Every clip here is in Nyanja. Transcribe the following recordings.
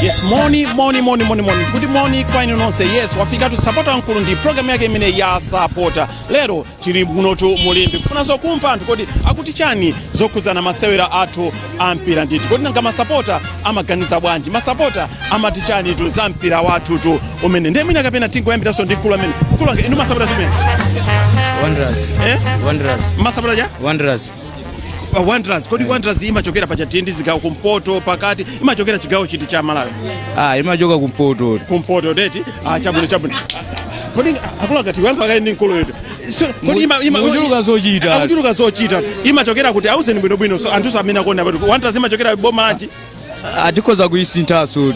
Yes, moni moni moni moni moni, kuti moni kwa inu nonse. Yes, wafikatu Sapota Wamkulu ndi programu yake imene ya Sapota. Lero tili munotu mu Limbe kufunanso kumva anthu kodi akuti chani zokhudzana masewera athu a mpira ndithu. Kodi nanga masapota amaganiza bwanji? Masapota amati chani tu za mpira wathutu umene? Ndiye mwina kapena tingoyambiranso ndi mkulu amene. Mkulu wanga, inu masapota timene? Wanderers. Eh? Wanderers. Masapota ja? Wanderers. Wanderers. Kodi Wanderers imachokera pacha ndi zigawo, kumpoto, pakati, imachokera chigawo chiti cha Malawi? Ah, imachoka kumpoto. Kumpoto eti? Ah, chabwino, chabwino. Kodi akulu akati wangu akayi ndi mkulu yetu. So, kodi ima Mukuchuluka zochita. Akuchuluka zochita. Imachokera kuti? Auzeni bwinobwino so anthu amene akuona kuti Wanderers imachokera boma lanji? Ah, tikhoza kuyisinthaso.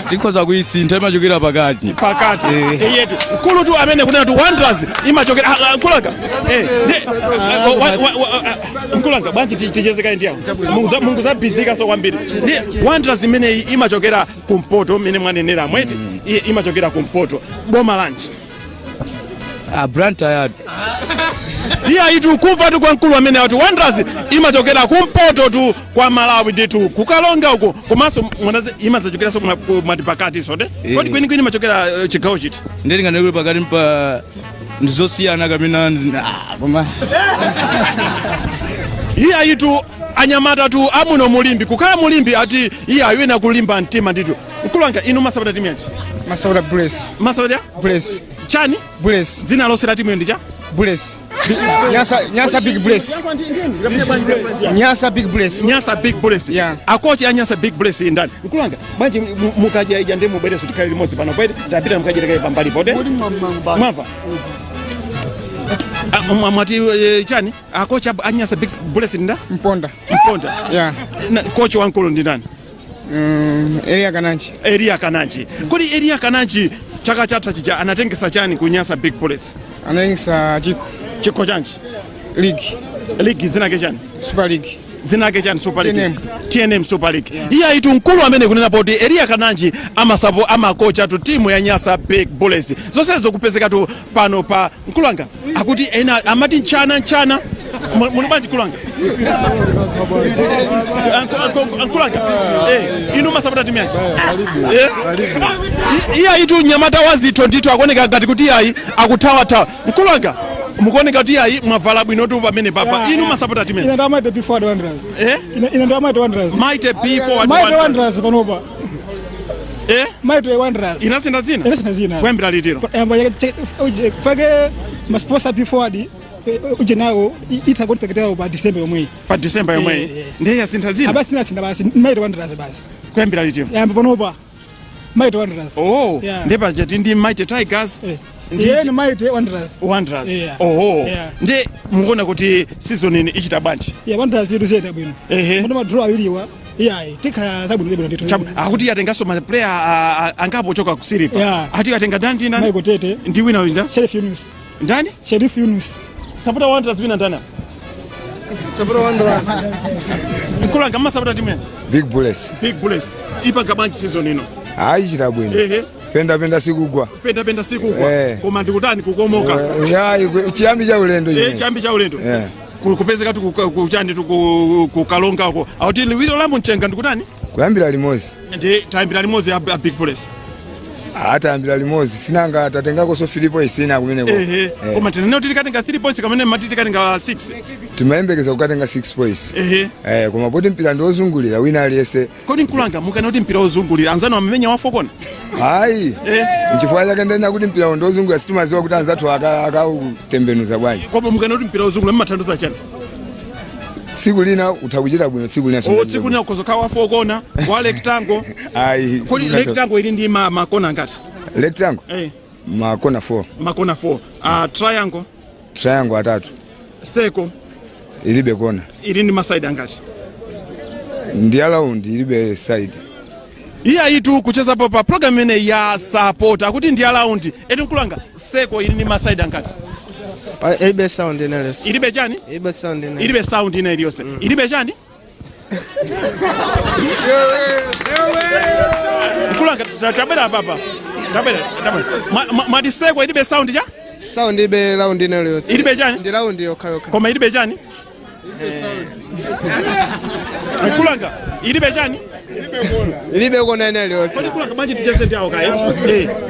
Tikhoza kuyisintha, imachokera pakati. Pakati. Yetu mkulu tu amene kunena tu Wanderers imachokera, mkulanga, mkulanga, bwanji tichezekayi ndiyawo mungu zabizika so kwambiri. Ndi Wanderers imeneyi imachokera kumpoto mmene mwanenera mweti? Imachokera kumpoto boma lanji? Ah, Blantyre. Iye ayitu kumva tu kwa mkulu amene ati Wanderers imachokera kumpoto tu kwa Malawi ndithu, kukalonga uko, komanso imazachokeranso mwati pakati so de. Kodi kwenikweni imachokera chigawo chiti? Ndeti pakati pa ndizosiyana kapena ah, koma Iye ayitu anyamata tu amuno mu Limbe, kukhala mu Limbe ati iye ayena kulimba mtima ndithu. Mkulu wanga, inu masapota timu yanji? Masapota Bullets. Masapota Bullets. Chani? Bullets. Dzina lonse la timu ndi cha? Bullets. Nyasa, Nyasa Big Bullets. Nyasa Big Bullets. Nyasa Big Bullets. Yeah. Akochi a Nyasa Big Bullets ndani? Mkulu wanga, bwanji mukadya ija ndi mubwereso tikhale limodzi pano kwete. Tapita mukadya pambali pote, mwamva? Ah, mwati chani? Akochi a Nyasa Big Bullets nda? Mponda. Mponda. Yeah. Kochi wamkulu ndi ndani? Elia Kananji. Elia Kananji. Kodi Elia Kananji chaka chatha chija anatengesa chani ku Nyasa Big Bullets? Anatengesa chikho. Chikho chanji? League. League dzina ke chani? Super League. Dzina lake chani? Super League? TNM. TNM Super League. Iye ayitu mkulu amene kunena poti Elia Kananji amasapo amakocha tu timu ya Nyasa Big Bullets. Zonsezo kupezekatu pano pa mkulu wanga akuti ena amati mchana mchana. Muli bwanji, mkulu wanga? Mkulu wanga, inu masapota timu yanji? Eh? Iye ayitu nyamata wazitho ndithu, akuoneka ngati kuti iyayi akuthawathawa. Mkulu wanga, mukuoneka kuti iyayi mwavala bwinotu pamene papa. Inu masapota timu Ine yanji? ndo Mighty Be Forward Wanderers. Eh? Ine ndo Mighty Wanderers. Mighty Be Forward Mighty Wanderers. Wanderers panopa. Eh? Mighty Wanderers. Inasintha dzina? Inasintha dzina. Kuyambira litiro? Pake masponsor Be Forward uje nawo itha contract yawo pa December yomweyi. Pa December yomweyi? Eh. Ndiye yasintha dzina? Abasi, inasintha basi, Mighty Wanderers basi. Kuyambira litiro? Yamba panopa. Mighty Wanderers. Oh. Yeah. Ndiye paja ndi Mighty Tigers. Iye ni Mighty Wanderers. Wanderers. Yeah. Oho. Yeah. Ndiye mukuona kuti season ino ichita bwanji? Yeah, Wanderers yetu ziyenda bwino. Muno madraw awiriwa. Yeah, tikha zabwino zabwino ndithu. Akuti yatenganso ma player angapo choka ku Silver. Yeah. Ati yatenga ndani ndi ndani? Michael Tete. Ndi wina winda? Sherif Yunus. Ndani? Sherif Yunus. Sapota Wanderers wina ndani? Sapota Wanderers. Mkulu wanga, masapota timu yanji? Big Bullets. Big Bullets ipanga bwanji season ino? Ayichita bwino. Penda penda sikugwa. Penda penda sikugwa. Eh. Koma ndikutani, kukomoka. Ya, chiyambi cha ulendo chimene. Chiyambi cha ulendo. Eh. Kupezeka tu kuchani tu kukalonga uko. Akuti liwiro la mchenga ndikutani? Kuyambira limodzi. Ndi tayambira limodzi a Big Bullets. Atayambira limodzi, sinanga tatengako so 3 points ina kumeneko. Ehe. Koma tinene kuti tikatenga 3 points kamene mati tikatenga 6? Timayembekeza kukatenga 6 points. Ehe. Eh, koma poti mpira ndi wozungulira, wina aliyense. Kodi mkulanga, mukana kuti mpira wozungulira, anzanu amamenya wa four corner? Ayi, nchifukwa chake ndena kuti mpira ndi wozungulira, sitimaziwa kuti anzathu akautembenuza bwanji. Koma mukana kuti mpira wozungulira, mmathandiza chani? Tsiku lina utha kuchita bwino, tsiku lina O, tsiku lina ukhoza wa four corner, wa rectangle. Ayi. Kodi rectangle ili ndi makona angati? Rectangle? Eh. Makona 4. Makona 4. Triangle? Triangle atatu. Circle? Ilibe kona. Ili ndi maside angati? Ndi round, ilibe side. Iye ayitu kuchezapo pa program imene ya Sapota kuti ndi round eti. Mkulanga, circle ili ndi maside angati? Ilibe sound inaliyonse. Ilibe chani? Ilibe sound ina. Ilibe sound ina iliyonse. Ilibe chani? Mkulanga, tabwera papa, tabwera, tabwera. Mwati circle ilibe sound cha? Sound ilibe round inaliyonse. Ilibe chani? Ndi round yokha yokha. Koma ilibe chani? Mkulanga ilibe chani? Ilibe kona ina iliyonse. Kodi kulanga bwanji ticheze ndi awo kaya?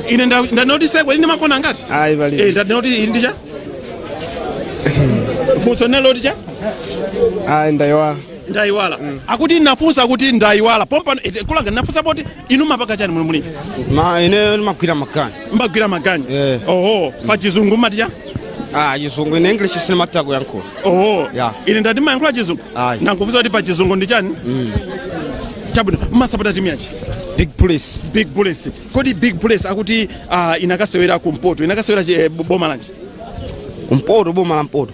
Ine ndanoti sekwe ili ndi makona angati? Ayi, palibe. Ndanoti ili ndi cha? Funso neloti cha? Ayi, ndayiwala. Ndayiwala. Akuti nafunsa kuti ndayiwala. Pompano kulanga nafunsa poti inu mapaka chani muno muli? Ma ine ndimagwira maganyu. Mbagwira maganyu. Eh. Oho, pa chizungu mati cha? Ah, chizungu ine English sinimatha kuyankhula. Oho. Yeah. Ine ndati mayankhula chizungu. Ayi. Nangofunsa kuti pa chizungu ndi chani? Chabwino, mmasapota timu yanji? Big Police. Big Bullets. Kodi Big Bullets akuti inakasewera kumpoto, inakasewera boma lanji? Kumpoto, boma la Mpoto.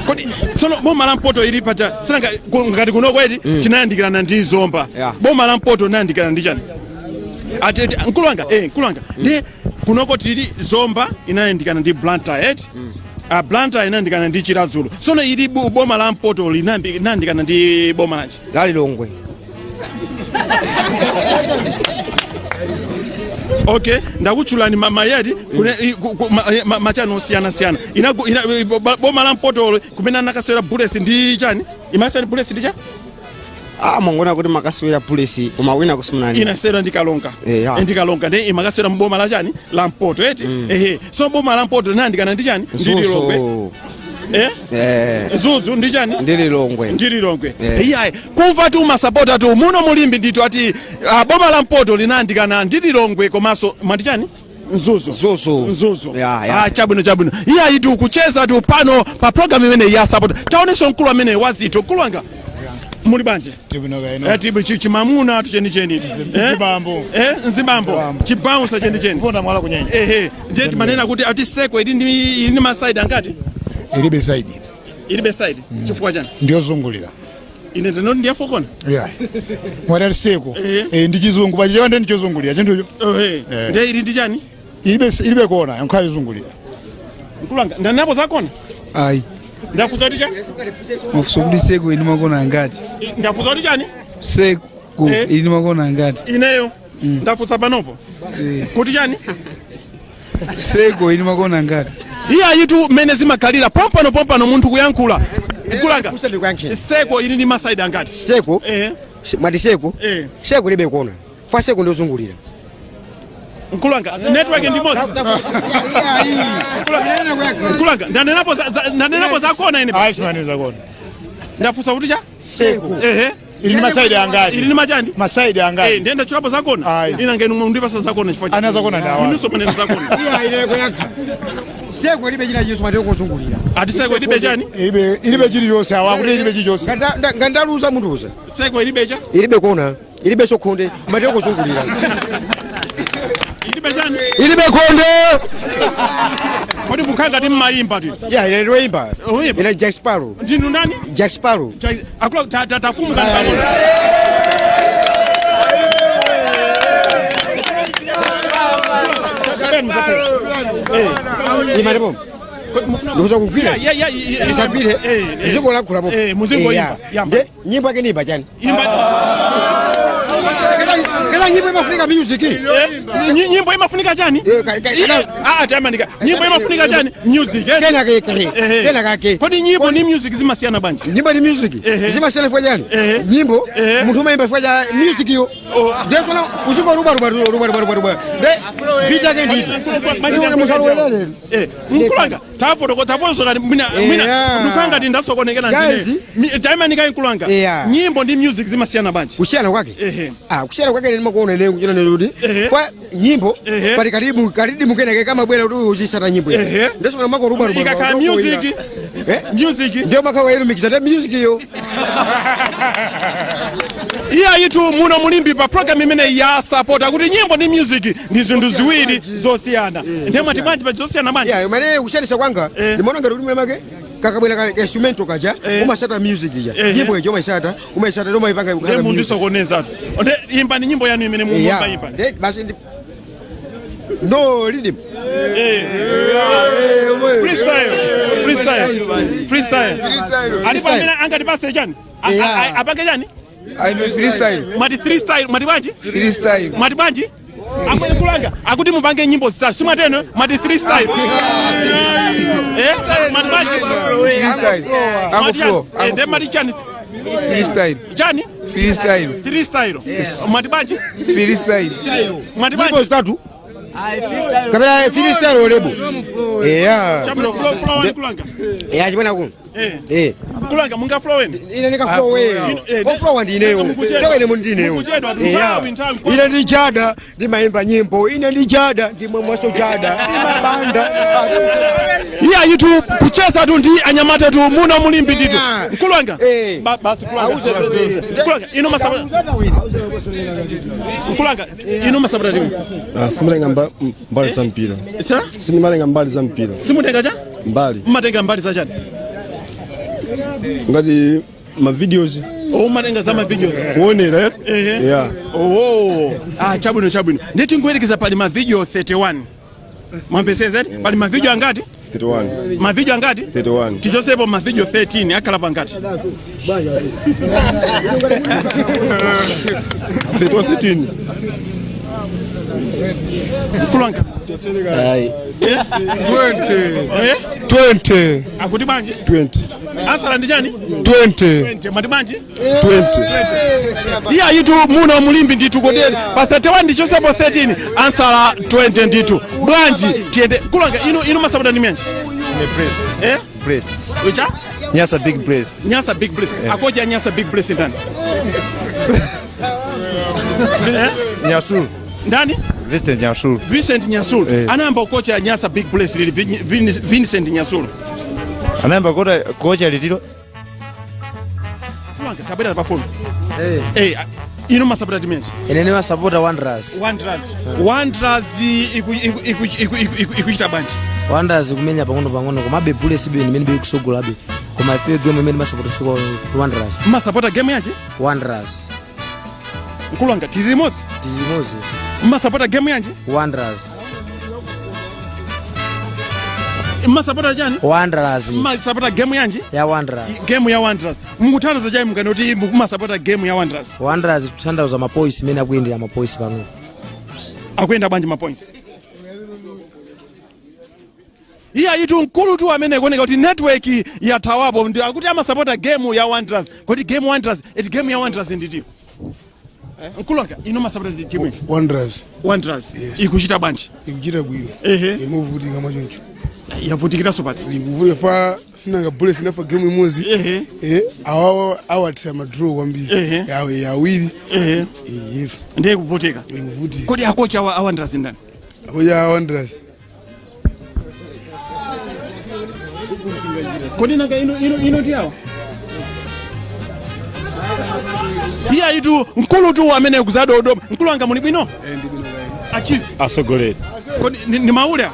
Kodi tsono boma la Mpoto ili paja sinanga ngati kuno kweti chinayandikirana ndi Zomba? Yeah. Boma la Mpoto linayandikirana ndi chani? Ati mkulu wanga, mkulu wanga, ndi kunoko tili Zomba inayandikana ndi Blantyre, eti? Blantyre inayandikana ndi Chiradzulu. Tsono ili boma la Mpoto linayandikana ndi boma lanji? La Lilongwe. Okay, ndakutchulani mayeti machani osiyanasiyana. Boma la Mpotolo kumene anakasewera Bullets ndi chani? Imasewera Bullets ndi cha? Ah, mwangona kuti makasewera Bullets koma wina kusimunani. Inasewera ndi Kalonga. Ya. Ndi Kalonga, ndi imakasewera mboma la chani? La Mpoto, eti? Ehe, so boma la Mpoto linayandikana ndi chani? Ndi Lilongwe. Zuzu. Eh? Eh. Zuzu ndi chani? Ndi Lilongwe. Ndi Lilongwe. Eh. Iyayi, kumva tu masapota tu muno mulimbi ndithu ati boma la Mpoto linayandikana ndi Lilongwe komanso mwati chani? Mzuzu. Mzuzu. Mzuzu. Ya. Ah, chabwino chabwino. Iyayi, tu kucheza tu pano pa program imene ya sapota. Taonenso mkulu amene wazitho. Mkulu wanga, muli banje? Tibu chimamuna tu chenicheni. Nzibambo. Nzibambo. Nzibambo. Chibouncer chenicheni. Ponda mwala kunyenye. Ehe, ndiye timanena kuti ati seko ili ndi ma side angati? Ilibe side. Ilibe side. Chifukwa chani? Ndiyozungulira. Ine ndinoti ndiye four corner. Yeah. Mwatali seko. Eh. Eh, ndi chizungu pachichewa ndi chozungulira chinthucho. Ehe. Eh. Ndiye ili ndi chani? Ilibe kona, yankhala yozungulira. Mkulanga, ndanapo zakona? Ayi. Ndakuza kuti chani? Mafunso kuti seko ili makona angati? Ndafuza kuti chani? Seko Eh. ili makona angati? Ineyo ndafusa panopo kuti chani? Seko ili makona angati? Iye ayitu mmene zimakhalira pompano pompano munthu kuyankhula. Mkulanga, Funsa ndikuyankheni. seko ili ndi ma side angati? Seko. Eh. Mwati seko. Eh. Seko ilibe kona. Fa seko ndiyozungulira. Mkulanga, network ndi modzi. Mkulanga, ndanenapo zakona ine? Ayi, simaniza kona. Ndafusa kuti cha? Seko. Ehe. Ili ndi ma side angati? Ili ndi machani? Ma side angati? Ndiye ndachulapo zakona. Ayi. Ina ngenu mundipasa zakona chifukwa Ana zakona ndawa. Inunso manena zakona. Iya, ine kuyankha. Seko ilibe china chilichonse, mwati kozungulira. Ati seko ilibe chani? Ilibe chilichonse, awa kuti ilibe chilichonse. Ngandaluza munthu uza. Seko ilibe cha? Ilibe kona. Ilibe sokhonde, mwati kozungulira. Ilibe chani? Ilibe khonde. Kodi mukhala ngati mmayimba tu? Ya, ine ndiwoyimba. Oyimba? Ine Jack Sparrow. Ndinu ndani? Jack Sparrow. Akula tafumuka pang'ono. Imalipo. Ndikuza kugwira. Ya. Isagwire. Eh. Muziko lakhula Eh, muzingoyimba. Yamba. Nde nyimbo yake niimba chani? Imba. Keza nyimbo imafunika music. Nyimbo imafunika chani? Eh, Ah, tayamanika. Nyimbo imafunika chani? Music. Eh? Kena kake. Ehe. Kena kake. Kodi nyimbo ni music zimasiyana bwanji? Nyimbo ni music. Zimasiyana fwa chani? Nyimbo munthu umayimba fwa cha music yo. Ndesona uziko ruba ruba ruba ruba ruba ruba. Nde beat yake nditi. Eh, mkulanga tafotoko tafosoka mina mina ndukanga ti ndasokonekera. Guys. Ndine tayamanika, mkulanga. Yeah. Nyimbo ndi music zimasiyana bwanji? Kusiyana kwake. Ehe. Ah, kusiyana kwake ndimakuona ine kuchina kuti kwa nyimbo pali karibu karibu keneke kama bwera kuti uzisata nyimbo. Ndesona mako ruba ruba. Ikakhala music? Eh? Music. Ndio makawa ilumikiza nde music yo. Iye ayitu muno mulimbi pa program imene ya sapota kuti nyimbo ndi music ndi zinthu ziwiri zosiyana. Ndiye mwati bwanji pa zosiyana bwanji? Yeah, mane kusiyanisa kwanga ndimaona ngati kuti mwemake kakabwera ka instrumento kaja umasata music ija. Nyimbo ijo umaisata umaisata umaipanga. Ndiye mundisokonezatu. Nde imbani nyimbo yanu imene mumayimba. Nde basi ndi no rhythm. Freestyle, freestyle, freestyle. Alipo amene angatipase chani? Apange chani? Aimbe freestyle. Mwati freestyle, mwati bwanji? Freestyle. Mwati bwanji? Amwene kulanga akuti mupange nyimbo zitatu, simwateno? Mwati freestyle, eh, mwati bwanji? Freestyle. Ango Mwati chani? flow. Ndiye mwati chani? Freestyle. Chani? Freestyle. Freestyle. Mwati bwanji? Freestyle. Mwati Nyimbo bwanji? zitatu kapena freestyle olebo eya. Chabwino, flow, flow wani kulanga. Eya, chimwena kuno. Eh. Eh. Kulanga munga flow weni. Ine ndikaflow wewe. Oflow ndi ineyo. Mukuchedwa. Toka ine mundi ineyo. Mukuchedwa, Eya. nthawi, nthawi. Ine ndi jada ndimayimba nyimbo, ine ndi jada ndimwe mwaso jada ndimabanda. Iya yitu kucheza tu ndi anyamata tu muno mulimbi nditu. Yeah. Mkulu wanga. Eh. Basi kulanga. Mkulu wanga ino masabata. Mkulu wanga ino masabata timu. Simatenga mbali za mpira. Sa? Sindimatenga mbali za mpira. Simutenga cha? Mbali. Mmatenga mbali za chani? Ngati ma videos. Oh, mmatenga za ma videos. Kuonera, eh? Ehe. Yeah. Oh, ah, chabwino, chabwino. Nditi ngoyerekeza pali ma video 31. Mwamveseze? Pali ma video angati? 31. Ma video angati? 31. Tichosepo ma video 13 akhala pangati? 31 13. Mkulu wanga. Ayi. Eh? 20. Eh? 20. Akuti bwanji? 20. Ansala ndi chani? 20. 20. Mwati bwanji? 20. Iya yitu muno mulimbi ndithu kodi pa 31 ndichosepo 13 ansala 20 ndithu. Bwanji tiyende kulanga inu inu masabata ndi miyanji? Eh? Place. Ucha? Nyasa Big Place. Nyasa Big Place. Akoja Nyasa Big Place ndani? Eh? Nyasulu. Ndani? Vincent Nyasulu. Vincent Nyasulu. Anayamba ukocha Nyasa Big Place lili Vincent Nyasulu. Anayamba kota kocha litiro. Kulanga tabera pafoni. Eh, inu masabata ndi miyanji? Ine ndimasapota Wanderers. Wanderers. Wanderers ikuchita bwanji? Wanderers kumenya pang'ono pang'ono, komabe Bullets ibe imene ikusogolabe, koma ife game imene masapota fika Wanderers. Masapota game yanji? Wanderers. Nkulanga tili limodzi? Tili limodzi. Masapota game yanji? Wanderers. Masapota chani? Wanderers. Masapota game yanji? Ya Wanderers. Game ya Wanderers. Mukuthandiza chani mukani kuti mukumasapota game ya Wanderers? Wanderers kuthandiza ma points imene akuyendera ma points pano. Akuyenda bwanji ma points? Iya itu mkulu tu amene kuoneka kuti network yathawapo ndi akuti amasapota game ya Wanderers. Kodi game Wanderers, eti game ya Wanderers nditiyo? Mkulu wanga ino masapota timu iyi? Wanderers. Wanderers. Ikuchita bwanji? Ikuchita bwino. Ehe. Imuvutika mwachoncho. Yavutikiranso pati? Ikuvule fa sinanga Bullets inafa game imodzi. Ehe. Eh, awawa awatira ma draw kwambiri. Ehe. Yawe awiri. Ehe. Eh. Ndiye kuvutika. Ikuvutika. Kodi akocha wa Wanderers ndani? Akocha wa Wanderers. Kodi nanga ino ino ino ndi awa? Iya itu mkulu tu amene kuzadodoma. Mkulu wanga muli bwino? Achieve. Asogoleri. Kodi ni maule?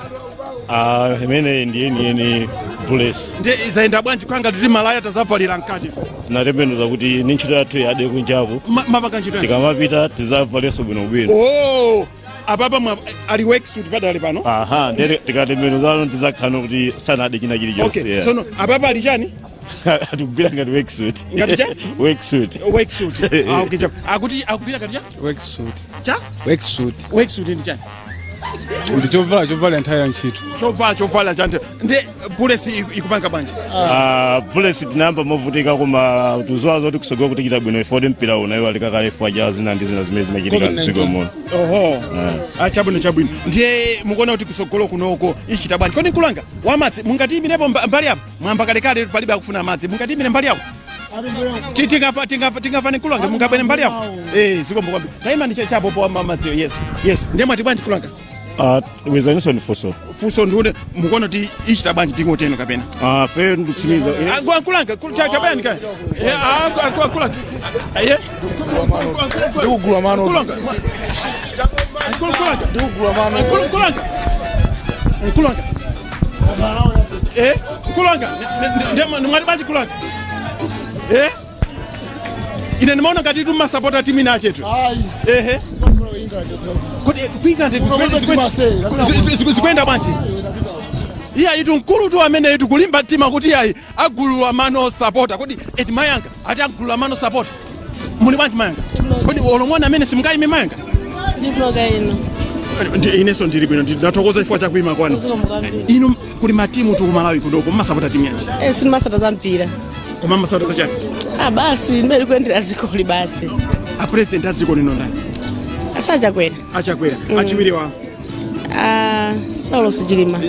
Ah, imene ndiye ni Bullets. Ndiye zaenda bwanji kwanga tili malaya tazafalira mkati. Natembenuza kuti ni ntchito yathu yade kunjaku. Mapaka ntchito yanji? Tikamapita tizavalenso bwinobwino. Oh, apapa mwa ali worksuit padali pano. Aha, ndiye tikatembenuzano tizakhano kuti sanade china chilichonse. Okay, sono apapa ali chani? Atikugwira ngati worksuit. Ngati cha? Worksuit. Worksuit. Ah, okay, cha. Akuti akugwira ngati cha? Worksuit. Cha? Worksuit. Worksuit ndi chani? Ndi chovala chovala nthawi ya ntchito. Chovala chovala cha ntchito. Ndi Bullets ikupanga bwanji? Ah, Bullets tinayamba movutika koma tuzowa zoti kusogola kuti chita bwino ifo mpira uno iwo alikakale ifo aja zina ndi zina zimene zimachitika mdziko muno. Oho. Ah, chabwino chabwino. Ndiye mukuona kuti kusogolo kunoko ichita bwanji? Kodi nkulanga wamadzi mungatiyimirepo mbali apo? Mwamba kalekale palibe akufuna madzi. Mungatiyimire mbali apo? Tingafa nkulanga mungabwere mbali apo? Eh, zikomo kwambiri. Tayima ndi chapo po madziyo. Yes. Yes. Ndiye mwati bwanji kulanga? Ah, wezaniso ni funso. Funso ndiune mukuona kuti ichita bwanji tingoteno kapena? Ah, fe ndikutsimiza. Nkulanga chabani kaya. Eh, ah, nkulanga. Eh. Ndikugula mano. Nkulanga. Nkulanga. Ndikugula mano. Nkulanga. Nkulanga. Eh, nkulanga. Ndiye mwati bwanji kulanga? Eh? Ine nimaona ngati tumasapota timu ina chetu. Ehe. Kodi ku England zikwenda bwanji? Iya itu mkulu tu amene itu kulimba mtima kuti ayi agulula mano sapota. Kodi eti mayanga ati agulula mano sapota. Muli bwanji mayanga? Kodi olomwana amene simungayime mayanga? Ndibloga ino. Ndi inenso ndili bwino ndathokoza chifukwa chakuima kwanu. Zikomo kwambiri. Inu kuli matimu tu ku Malawi kunoko mmasapota timu yanji? Eh, sindimasata za mpira. Koma mmasapota za chani? Ah, basi ndimene likuyendera dzikoli basi. A president a dziko lino ndani? Asachakwera. Achakwera. Achiwiri wawo? Ah, Saulos Chilima.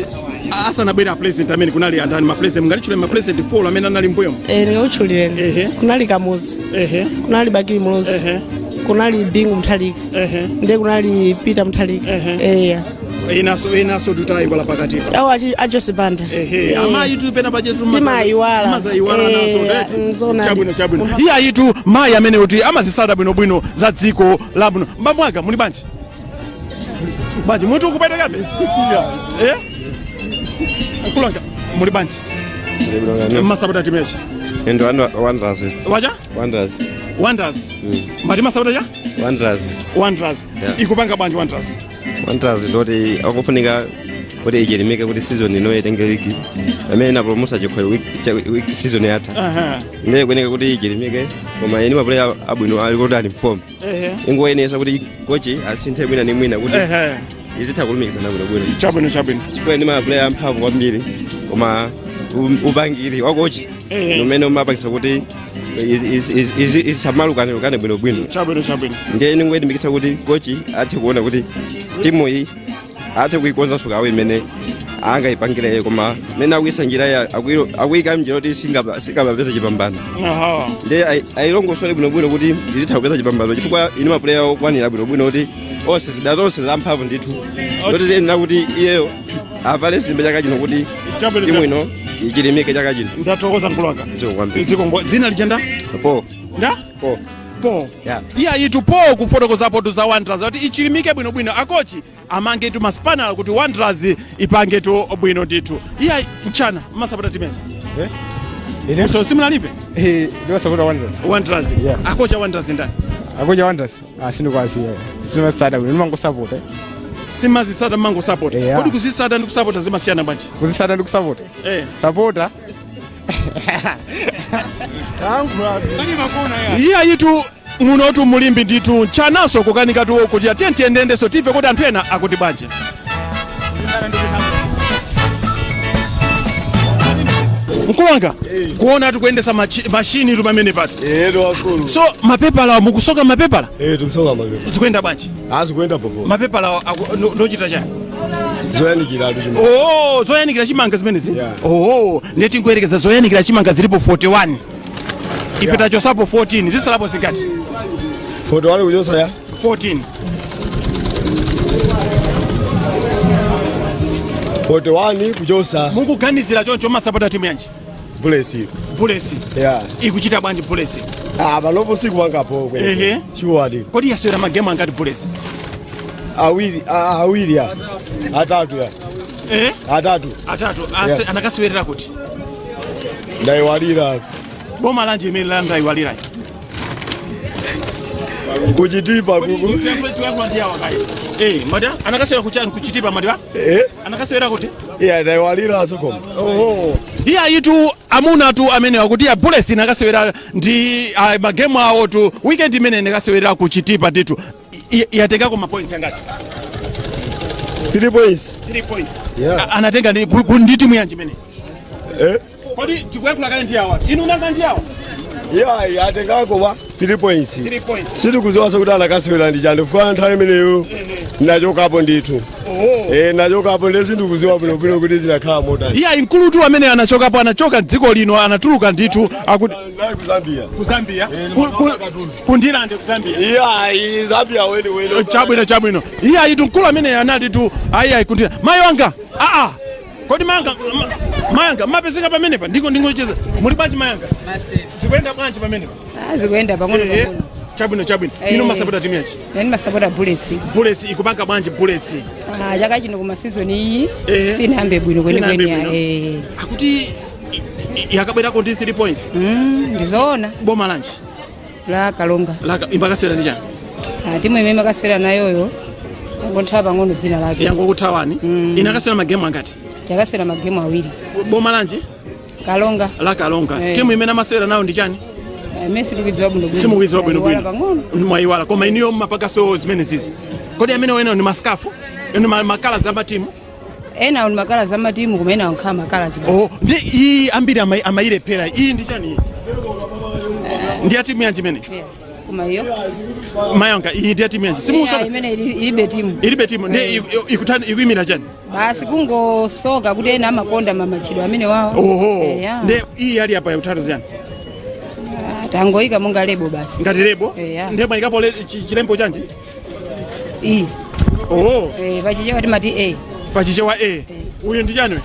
Asanabwera a president amene kunali andani ma president? Mungatichule ma president 4 amene anali mbuyomo? Eh, ndingakutchulireni. Kunali Kamuzu. Kunali Bakili Muluzi. Kunali Bingu Mutharika. Ndiye kunali Peter Mutharika. Eya. Inaso inaso tutayiwala pakatipa. Awo a Joyce Banda. Ehe, amayi tu pena pachetu Timayiwala. mazayiwala naso ndeti. Nzona. Chabwino, chabwino. Iye ayitu mayi amene kuti amazisata bwinobwino za dziko labwino. Mbamwaga muli bwanji? Bwanji mutu ukupwetekabe? Eh? Mkulanga muli bwanji? Masapota timu yachi? Ndo Wanderers. Wacha? Wanderers. Wanderers. Mati masapota cha? Wanderers. Wanderers. Yeah. Ikupanga bwanji Wanderers? Wanderers ndoti akufunika kuti ichilimike kuti season ino itenge ligi amene inapulumutsa chikho season yatha. Ndiye kuyeneka kuti ichilimike, koma eni mapuleya abwino ali kuti ali mfomu. Ingoyenesa kuti kochi asinthe mwina ni mwina kuti izitha kulumikizana bwinobwino. Chabwino, chabwino. Chifukwa ndi mapuleya amphamvu kwambiri, koma upangiri wa kochi umene umapangisa kuti isamalukane bwinobwino. Chabwino, chabwino. Ndiye ningoyilimbikitsa kuti kochi athe kuona kuti timu iyi athe kuikonzanso kawo imene angayipangireyo, koma mene akuyisa njira akuyika mnjira kuti singapapeza chipambano. Ndiye ayilongosole bwinobwino kuti izitha kupeza chipambano, chifukwa inu mapuleya okwanira bwinobwino kuti onse zida zonse zamphamvu ndithu zoti ziyenera kuti iyeyo avale simbe chaka chino kuti timu ino ichilimike chaka chino. Ndathokoza, mkulanga. Zikomo kwambiri. Zikomo. Dzina lijenda? Po. Nda? Po. Po. Yeah. Iye ayitu po kufotokozapo tu za Wanderers kuti ichilimike bwinobwino, akochi amangetu masipanala kuti Wanderers ipangetu bwino ndithu. Iye mchana masapota timene so simunalipe? Ndimasapota Wanderers. Wanderers. Yeah. Akocha Wanderers ndani? Akocha Wanderers, ah, sindikuwaziwa, simasata bwino, ndimangosapota. Simazitsata, mmangosapota? Yeah. Kodi kuzitsata ndi kusapota zimasiyana bwanji? Kuzitsata ndi kusapota? Sapota. Iye ayitu munotu mulimbi ndithu nchanaso kukanikatu kuti atiye tiyendendeso timve kuti anthu ena akuti bwanji. Mkulanga kuona tikuyendesa mashini tu pamene patu. Ero akulu. So mapepala mukusoka mapepala? Eh, tikusoka mapepa. Zikuyenda bwanji? Azikuyenda popo. Mapepala ndochita chani? Zoyanikira atu chimanga. Oh, zoyanikira chimanga zimenezi? Oh, ndiye tingoyerekeza zoyanikira chimanga zilipo 41, ife tachosapo 14, zisalapo zingati? 41 kuchosa ya 14. 41 kuchosa. Mukuganizira choncho, masapota timu yanji? Bullets. Bullets. Yeah. Ikuchita bwanji Bullets? Ah, panopo sikupangapo. Chiwadi. Kodi yasewera magemu angati Bullets? Awiri, ah, awiri ya. Atatu ya. Eh? Atatu. Atatu. Yeah. Anakasewerera kuti? Ndaiwalira. Boma lanji imene la ndaiwalira? Kuchitipa kuku. Eh, mada anakasewera kuchani kuchitipa madiwa? Eh? Anakasewera kuti? Yeah, ndaiwalira sokoma. Oho. Iye ayitu amuna tu amene akuti ya Bullets inakasewera ndi magemu awo tu weekend imene inakasewera kuchitipa ndithu. Yatengako ma points angati? 3 points. 3 points. Yeah. Anatenga ndi ndi timu yanji imene? Eh? Kodi tikuyankhula kale ndi awa. Inu nanga ndi awa? Yeah, atengako wa 3 points. 3 points. Sitikuziwaso kuti anakasewera ndi chani chifukwa nthawi imeneyo nachokapo ndithu. Eh, nachokapo ndi sindikuziwa bwinobwino kuti zinakhala motani. Iye ayi mkulutu amene anachokapo, anachoka dziko lino, anatuluka ndithu akuti Nayi ku Zambia. Ku Zambia. Kundilande ku Zambia. Yeah, Zambia weni weni. Chabwino, chabwino. Iye ayitu mkulu amene anati tu ayi ayi kundila. Mayi wanga, aa. Kodi mayanga mayanga mapezeka pamenepa ndiko ndingocheza. Muli bwanji mayanga? Zikuyenda bwanji pamenepa? Zikuyenda pang'ono pang'ono. Chabwino, chabwino. Ino masapota timu yanji? Nani masapota Bullets. Bullets ikupanga bwanji Bullets? Ah, chaka chino kuma season iyi sinayambe bwino Sinayambe kwenikweni. bwino. Akuti yakabwerako ndi 3 points. Ndizoona. Boma lanji? La Kalonga. Laka imbakasewera ndi chani? Ah, timu imene makasewera nayoyo yangonthawa pang'ono dzina lake. Yangokuthawani. Inakasewera magemu angati? Yakasewera magemu awiri. Boma lanji? Kalonga. La Kalonga. Timu imene amasewera nayo ndi chani? Imene sitikuidziwa bwino bwino. Simukuidziwa bwino bwino. Ndayiwala pang'ono. Mwayiwala, koma iniyo mmapakaso zimene zizi. Kodi amene wena ni masikafu? Eni makala za matimu? Ena ni makala za matimu, koma ena ankhala makala zibasi. Oh, ndi iyi ambiri amayilephera. Iyi ndi chani iyi? Ndi ya timu yanji imene? Yeah. Koma iyo Mayanga, iyi ndi ya timu yanji? Yeah, Simusoka. imene ilibe timu. Ilibe timu ndi ikutani, ikuyimira chani? Basi, kungosoka kuti ena amakonda mamachidwe amene wawo. Oho. Eya. Ndi iyi ali apa yakuthandiza chani? Ah, tangoyika monga label basi. Ngati label? Eya. Ndiye mwayikapo chilembo chanji? Iyi. Oho. Eh, pachichewa timati A. Pachichewa A. Uyu ndi chani?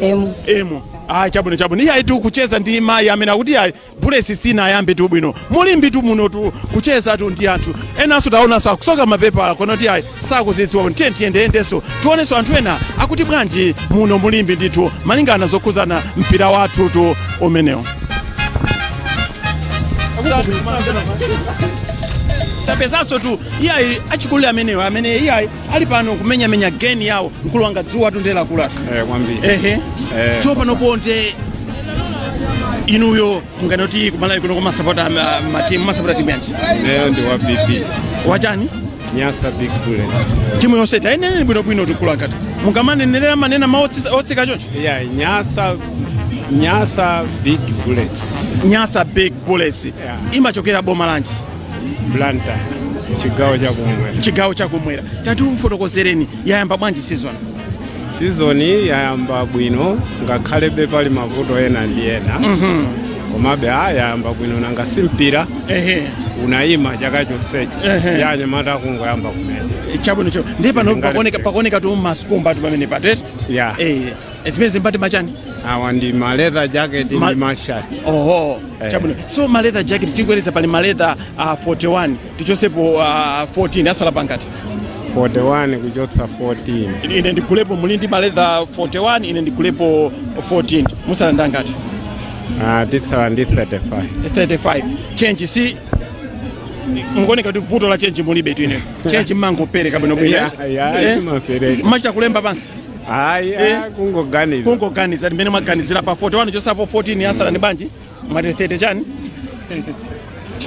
M. M. Ayi, chabwino, chabwino. Iye ayi, kucheza ndi mayi amene akuti ayi, Bullets sinayambe tu bwino. Mulimbi tu muno tu kucheza tu ndi anthu enanso, taonanso akusoka mapepala kono ti ayi, sakuzidziwa. Tiye tiyendeyendenso, tionenso anthu ena akuti bwanji muno mulimbi ndithu malingana zokhuzana mpira wathu tu umenewo. Tapezanso tu iyayi achikulire amenewo amene iyayi ali pano kumenyamenya geni yawo. Mkulu wanga, dzuwa tundela kulatu. Eh, kwambiri. Ehe. Eh. So panopo nde inuyo munganoti kumalawi kuno kumasapota matimu, masapota timu yanji? Lero ndi wa BP. Wachani? Nyasa Big Bullets. Timu yonse taineneni bwinobwino, tikula ngati mungamanenelera manena mawu otsika choncho. Yeah, Nyasa Big Bullets. Nyasa Big Bullets. Yeah. Imachokera boma lanji? Blantyre, chigawo cha kumwera. Chigawo chakumwera. Tatiufotokozereni, yayamba bwanji season? Season yayamba bwino, ngakhalebe pali mavuto ena ndi ena. Komabe a yayamba bwino, nanga si mpira unayima chaka chonsechi. Yanyamata kungoyamba kumene. Chabwino, chabwino. Ndiye pano Sizingale pakuoneka tu masikumba tu pamene patete. Yeah. Eh, zimene zimbati machani? Awa ndi ma leather jacket ndi mashati. Oho. Eh. Chabwino. So ma leather jacket tikuwereza pali ma leather 41, tichosepo 14, asala pangati? 41 kuchotsa 14. Ine ndigulepo, muli ndi ma leather 41, ine ndigulepo 14, musala ndangati? Ah, titsala ndi 35. 35. Change si mukuoneka kuti vuto la change mulibe tu ine. Change mmangopereka bwinobwino. Yeah, timapereka. Machita kulemba pansi? Ayi. Eh? Kungoganiza. Kungoganiza ndimene mwaganizira. Pa 41 chosapo 14 asala ndi banji? Mwati 30 chani?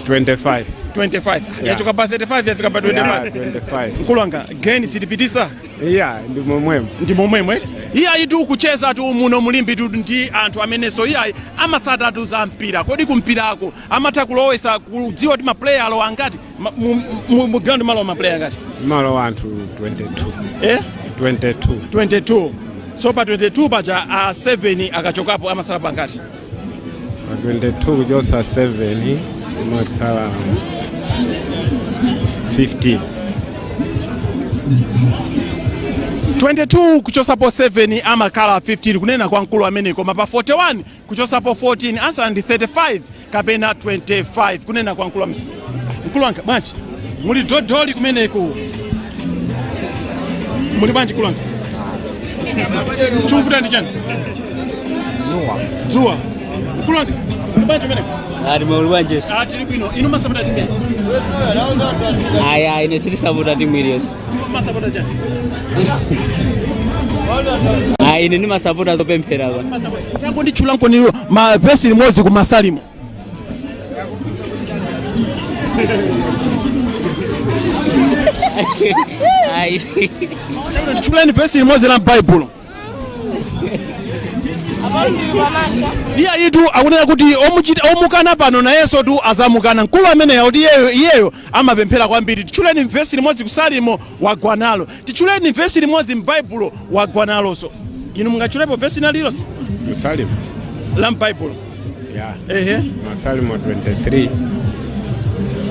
25. 25. Yachoka pa 35 yafika pa 25. Yeah, 25. Mkulu wanga, geni sitipitisa. Yeah, ndi momwemo. Ndi momwemo. Iyayi, tu kucheza tu muno mulimbi tu ndi anthu amenenso iyayi amatsatatu za mpira. Kodi kumpirako amatha kulowesa, kudziwa kuti maplayer alowa angati? Mu ground malowa maplayer angati? Malo anthu 22. Eh? 22. 22. So pa 22 paja a 7 akachokapo amasala pangati? Pa 22 kuchosa 7 imatsala 15. 22 kuchosapo 7 amakhala 15, kunena kwa mkulu amene. Koma pa 41 kuchosapo 14 asala ndi 35 kapena 25, kunena kwa mkulu amene. Mkulu wanga, bwanji? Muli dodoli kumeneku, muli bwanji, mkulu wanga? Chikuvuta ndi chani? Dzuwa. Mkulu wanga, muli bwanji kumeneku? Ali muli bwanji? Ah, tili bwino. Inu masapota timu yanji? Aya, ine silisapota timu iliyonse. Masapota chani? Aya, ine ndimasapota zopemphera pa. Tango nditchula nkoniyo mavesi limodzi ku Masalimo. Ayi. Tchuleni vesi limodzi la m'Baibulo. Iye itu akunena kuti omukana pano nayenso tu azamukana. Mkulu ameneyo kuti iyeyo amapemphera kwambiri. Tchuleni vesi limodzi ku Salimo, wagwa nalo. Tchuleni vesi limodzi m'Baibulo, wagwa nalonso. Inu mungatchulepo vesi lililonse? Masalimo. La m'Baibulo. Yeah. Ehe. Masalimo 23.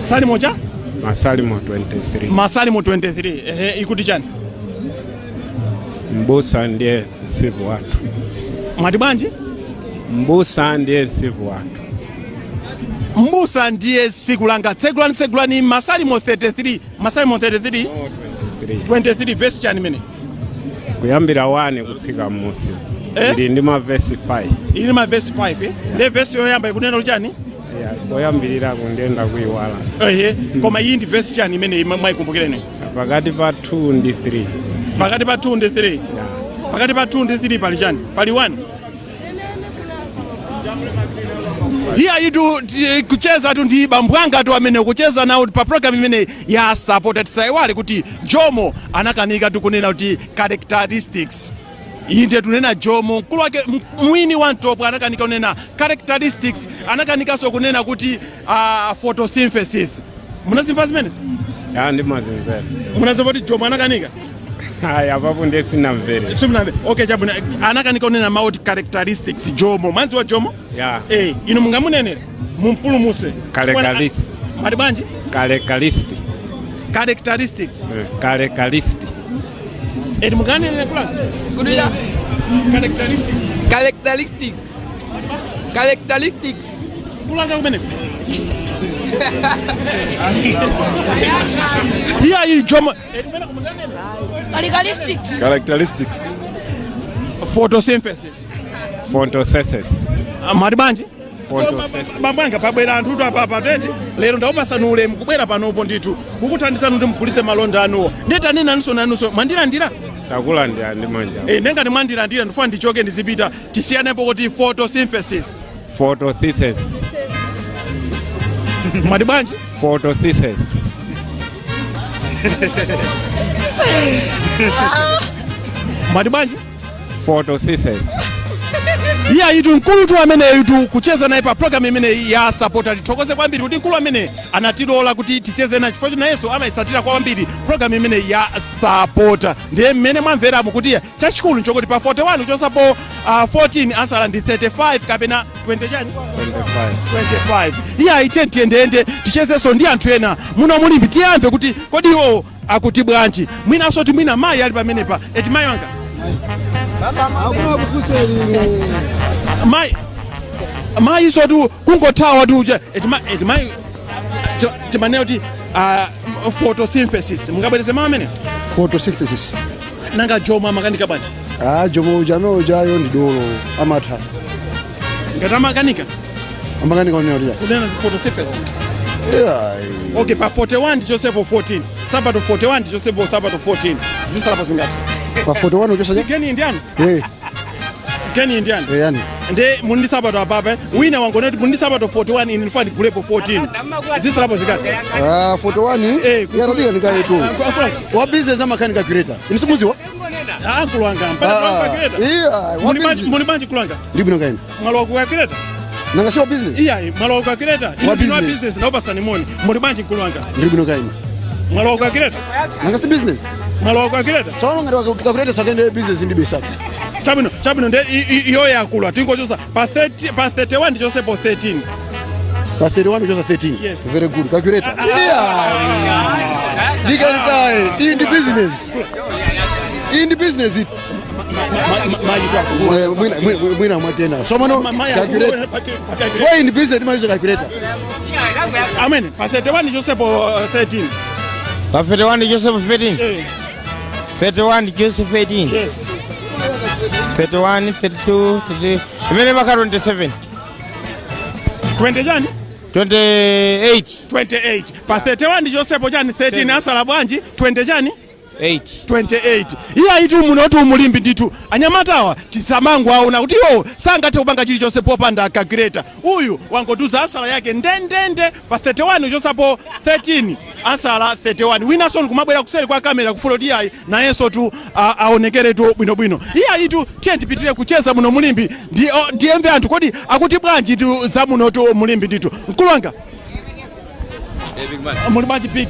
Salimo cha? Masalimo 23. Masalimo 23. Ehe, ikuti chani? Mbusa ndiye msipu wathu. Mwati bwanji? Mbusa ndiye msipu wathu. Mbusa ndiye tsiku langa. Tsegulani, tsegulani Masalimo 33, Masalimo 33. 23, verse chani mene? Kuyambira 1 kutsika m'musi. Eh? Ili ndi mavesi 5. Ili mavesi 5, eh? Ndiye vesi yoyamba ikunena kuti chani? Yeah, koyambirira kundiyenda kuiwala. Ehe, koma iyi ndi vesi chani imene mwayikumbukireni? Pakati pa 2 ndi 3. Pakati pa 2 ndi 3. Pakati pa 2 ndi 3 pali chani? Pali 1. Iya itu kucheza tu ndi bambwanga tu amene kucheza nawo pa program imene ya Sapota. Tisaiwale kuti Jomo anakanika tu kunena kuti characteristics. Inde, tunena Jomo, mkulu wake mwini wa mtopwa anakanika kunena characteristics, anakanikanso kunena kuti photosynthesis. Munazimva zimenezo? Ya, ndimazimvera. Munazimva kuti Jomo anakanika? Ayi, apapo ndiye sinamvere. Simunamve. Okay, chabwino. Anakanika kunena mawu oti characteristics. Jomo, mwanzi wa Jomo? Ya. Inu mungamunenere, mumpulumuse. Kalekalisi. Mali bwanji? Kalekalist. Characteristics. Kalekalist. Edi, munganenere kula? Kuduya. Characteristics. Characteristics. Characteristics. Kulanga kumeneko. Iya, ili Jomo. Characteristics. Characteristics. Photosynthesis. Photosynthesis. Mali bwanji? Photosynthesis. Mabwanga, pabwera anthutu apapa teti lero ndaupasani ulemu kubwera panopo ndithu kukuthandizani kuti mugulise malonda anuwo. Nditanena nanunso, nanunso mwandilandira. Takulandira ndi manja. Nengati mwandilandira, ndifuna ndichoke ndizipita, tisiyanepo kuti photosynthesis. Photosynthesis. Mwati bwanji? Photosynthesis. Mwati bwanji? Photosynthesis. Iya, itu mkulutu ameneyu tu kucheza naye pa program imeneyi ya Sapota. Tithokoze kwambiri kuti mkulu amene anatilola kuti ticheze naye, chifukwa nayenso amayitsatira kwambiri program imeneyi ya Sapota. Ndiye mmene mwamveramu kuti chachikulu nchokuti pa 41 kuchosapo 14 asala ndi 35 kapena 20 chani? 25. 25. Iya, ite tiyendeyende tichezenso ndi anthu ena muno mulimbi, tiyamve kuti kodi iwo akuti bwanji. Mwinanso ti mwina mayi ali pamenepa. Eti mayi wanga, mayi, mayi sotu kungothawa tu uja. Eti mayi, timanena kuti photosynthesis, mungabwereze mawu amene? Photosynthesis. Nanga Jomo amakanika bwanji? Ah, Jomo uja, amene ujayo ndi dolo, amatha. Ngati amakanika? Amakanika onena kuti kunena photosynthesis. Yeah. Okay, pa 41 ndichosepo 14, sabato 41 ndichosepo sabato 14, zisalapo zingati? Pa 41 uchosa? Geni indiani. Eh. Geni indiani. Eh, yani. Nde muli ndi sabato apapa, wina wangone kuti muli ndi sabato 41, ine ndifuna ndigulepo 14, zisalapo zingati? Ah, 41 yarabiga nikayetu. Wa business amakanika calculator. Inu simuziwa? Ankulu wanga. Ah, iya, wa business. Muli bwanji, kulanga? Ndibwino kaini. Mwalowa ku calculator? Nanga si wa business? Iya, mwalowa ku calculator. Wa Inu ndinu wa business. business, naupasani moni. Muli bwanji, mkulu wanga? Ndibwino kaini. Mwalowa ku calculator? Nanga si business? Mwalowa ku calculator? Tsono ngati calculator sakende business ndi besaka. Chabwino, chabwino. Nde iyo yakula tingochosa pa 30, pa 31 ndichosepo 13. Pa 31 uchosa 13. Yes. Very good. Calculator. Yeah. Ndikalikae. Iyi ndi business. Iyi ndi business. Mwina mwina mwatena. So mano calculator. Why in business ndimayizo calculator? Amene pa 31 ndichosepo 13. Pa 31 Joseph 13. Eh. 31 Joseph 18. Yes. 31, 32, 33 imene maka 27. 20 chani? 28. 28. Pa 31 ndichosepo chani? 13. Asala bwanji? 20 chani? 8. 28. Iye ayitu munoti umulimbi ndithu anyamatawa tisamangu aona kuti iwo sangathe kupanga chilichonse popanda calculator. Uyu wangotuza asala yake ndendende, pa 31 uchosapo 13 asala 31. Winanso nkumabwera kuseri kwa kamera kufuna kuti iyayi nayenso tu aonekere tu bwinobwino. Iye ayitu tiye tipitire kucheza muno mulimbi ndiyemve anthu kodi akuti bwanji tu za munotu mulimbi ndithu. Mkulu wanga, muli bwanji, big?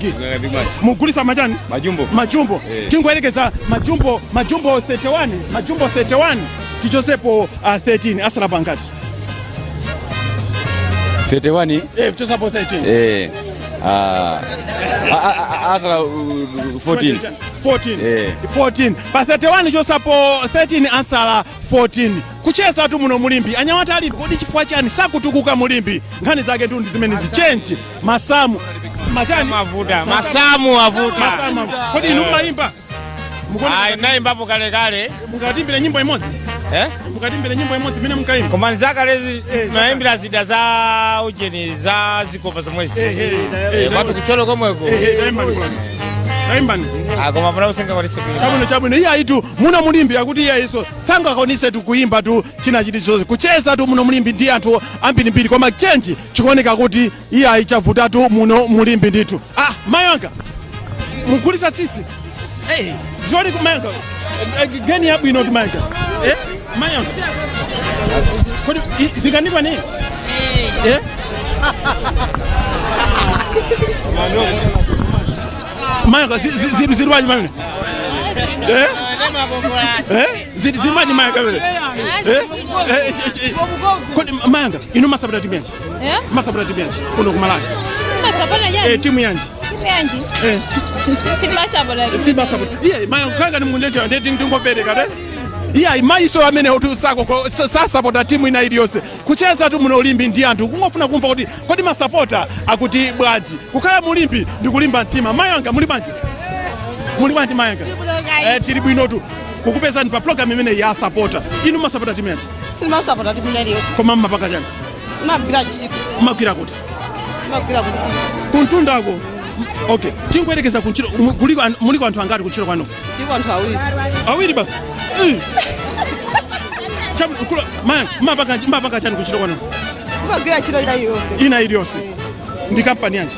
Mugulisa machani? Majumbo. Majumbo. Tingoyerekeza majumbo, majumbo 31, majumbo 31 tichosepo 13 asala pangati? 31. Tichosepo 13. Asala 14. 14. Eh. 14. Pa 31 chosapo 13 ansala 14. Kucheza tu muno mulimbi, anyamata alimbi kodi chifukwa chani sakutukuka mulimbi? Nkhani zake tu ndi zimene zichenji masamu machani? Mavuta. Masamu avuta. Masamu avuta. Kodi inu mmayimba? Ayi, naimbapo kalekale. Mukatimbire nyimbo imodzi. Eh? Mukatimbire nyimbo imodzi imene mukayimba. Koma nzakalezi naimbira zida za ujeni za zikopa zomwezi. Kwatu kucholo komweko. Taimbani, taimbani. Ah, koma pano usenga kwalise kuimba. Chabwino, chabwino. Iye ayitu muno mulimbi akuti iye iso sangakonise tu kuimba tu china chilichonse, kucheza tu muno mulimbi ndi anthu ambirimbiri, koma chenji chikuoneka kuti iye ayichavuta tu muno mulimbi ndithu. Ah, mayi wanga, mugulisa tsitsi. Hey, joni kumayanga. Geni yabwino timayanga. Eh? Mayanga. Kodi zikandikwa ni? Eh? Mayanga zili bwanji mayanga? Eh? Eh? Zili bwanji mayanga wewe? Eh? Eh, kodi mayanga inu masapota timu yanji? Eh? Masapota timu yanji kuno kumalawi? Masapota yanji? Eh, timu yanji. Timu yanji? Eh. Simasapota. Simasapota. Iye mayanga kanga ni munjeje ndeti ndingopereka te. Iye mayiso amene kuti sako sasapota timu ina iliyonse kucheza tu muno ulimbi ndi anthu kungofuna kumva kuti kodi masapota akuti bwanji kukhala mulimbi ndi kulimba mtima. Mayanga muli bwanji? Muli bwanji mayanga? Eh, tili bwinotu kukupezani pa program imene ya sapota. Inu masapota timu yanji? Simasapota timu iliyonse. Koma mmapanga chani? Magwira ntchito. Mmagwira kuti? Magwira kuti. Kuntundako. Okay, tingoyerekeza kuntchito kuliko muliko anthu angati kuntchito kwanu? Ndiko anthu awiri. Awiri basi. Chabu mayanga mmapanga chani kuntchito kwanu? Magwira ntchito ina iliyonse. Ina iliyonse. Ndi kampani yanji?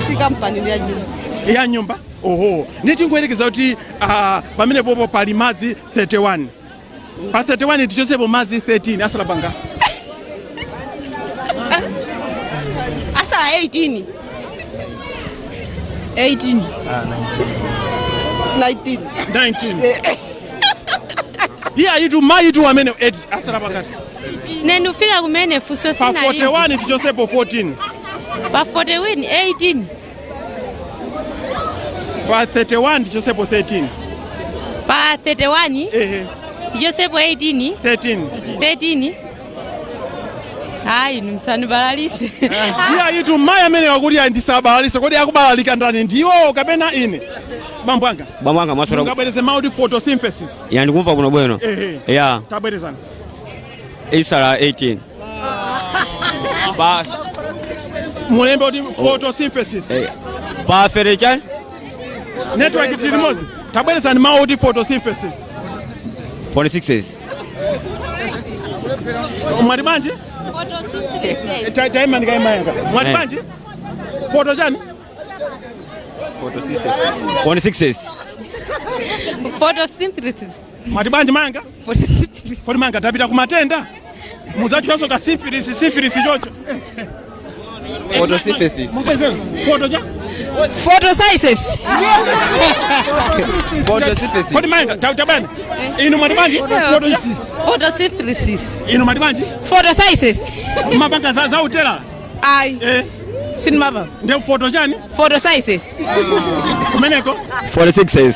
Si kampani, ndi ya nyumba. Ya nyumba? Oho. Ndiye tingoyerekeza kuti pamene popo pali madzi 31. Pa 31 tichotsepo madzi 13 asala panga. Asala 18. 18. 19. 19. Iye ayitu mayitu amene 8 asala pakati. Nendufika kumene funso Pa sina. 41 tichotsepo 14. Pa 41 18. Pa 31 tichotsepo 13. Pa 31 ehe tichotsepo 18. 13. 13. Ayi, msanibalalise. Iye ayitu mayi amene wakuti ayi ndisabalalise. Kodi akubalalika ndani, ndiwo kapena ine? Bambo anga. Bambo anga mwaswera. Mungabwereze mawu photosynthesis. Ya, ndikumva kuno bwino. Ehe. Ya. Tabwerezani. Isala 18. Pa mulembe kuti photosynthesis. Pa fere chani? Network tili limodzi. Tabwerezani mawu kuti photosynthesis. 46. Mwati bwanji? Taima ndikaimayanga. Mwati bwanji? Photo chani? 46. Photosynthesis. Mwati bwanji mayanga? Photosynthesis. Kodi mayanga tapita kumatenda? Mudzatchulanso ka syphilis, syphilis chocho. Photosynthesis. Mupeze photo cha? Photosynthesis. Photosynthesis. Kodi mayanga tabani. Inu mwati bwanji? Photo cha? Photosynthesis. Inu mwati bwanji? Photosynthesis. Mapanga za utera? Ayi. Eh. Sinimapa. Ndio photo chani? Photosynthesis. Kumeneko? 46.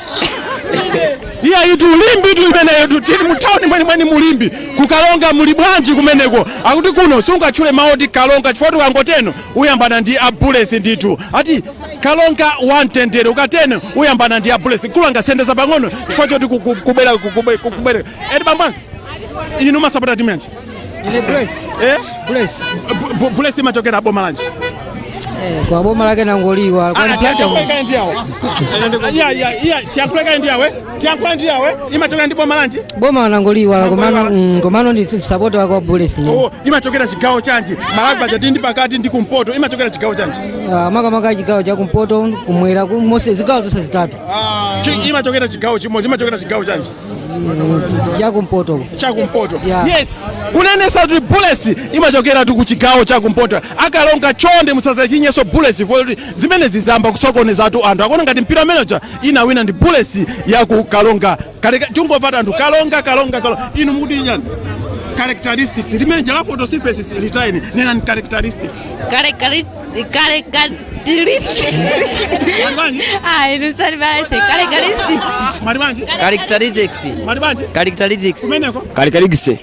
Iya itu ulimbi tu imeneyo tu tili mutawuni mweni mweni mulimbi kukalonga muli bwanji kumeneko akuti kuno sungatchule mawu kalonga chifukwa ukangoteno uyambana ndi abulesi ndithu ati kalonga wamtendere ukateno uyambana ndi abulesi kulanga sendeza pang'ono chifukwa choti kubera kubera eti bambanga inu masapota timu yanji? Ine Bullets. Eh? Bullets. Bullets imachokera boma lanji? Kwa boma lake nangoliwa. Kwa Tiyankhule ndi awo. Iya iya iya tiyankhule ndi awe. Tiyankhule ndi awe. Imachokera ndi boma lanji? Boma nangoliwa komano komano ndi sapota wako Bullets. Oh, imachokera chigawo chanji? Malawi paja ndi pakati ndi kumpoto. Imachokera chigawo chanji? Makamaka chigawo cha kumpoto, kumwera, kumose, zigawo zonse zitatu. Imachokera chigawo chimodzi, imachokera chigawo chanji? Chakumpoto. Chakumpoto. Yeah. Yes, kunenesa kuti Bullets imachokera tu kuchigawo chakumpoto. Akalonga chonde musazachinyeso Bullets kuti zimene zizamba kusokoneza tu anthu akuona ngati mpira manager inawina ndi Bullets ya ku Kalonga. Kale tungomva anthu Kalonga Kalonga Kalonga. Inu mukuti nyani? Characteristics limene jala photosynthesis litaini nena ni characteristics. Characteristics. Ayi, msanibalalise. Characteristics. Mwati bwanji? Characteristics. Mwati bwanji? Characteristics. Kumeneko? Characteristics.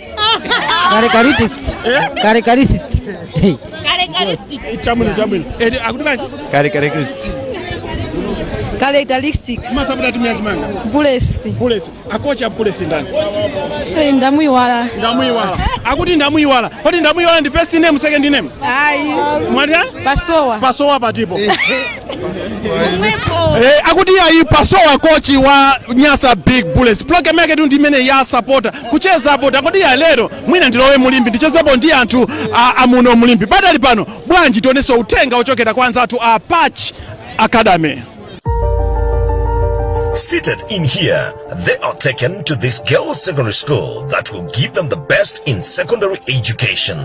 Characteristics. Eh? Characteristics. Characteristics. Chamwino chamwino. Edi akuti bwanji? Characteristics. Characteristics. Masapota timu yanji manga? Bullets. Bullets. Akocha Bullets ndani? Ndamuiwala. Ndamuiwala. Akuti ndamuiwala. Kodi ndamuiwala ndi first name, second name? Ayi. Mwati? Pasowa. Pasowa patipo. Eh, akuti ayi Pasowa kochi wa Nyasa Big Bullets. Program yake tu ndi imene ya sapota. Kuchezapo takoti ya lero mwina ndilowe mulimbi ndichezepo ndi anthu amuno mulimbi. Padali pano bwanji tionenso uthenga ochokera kwa anzathu a Patch Academy. Seated in here, they are taken to this girls' secondary school that will give them the best in secondary education.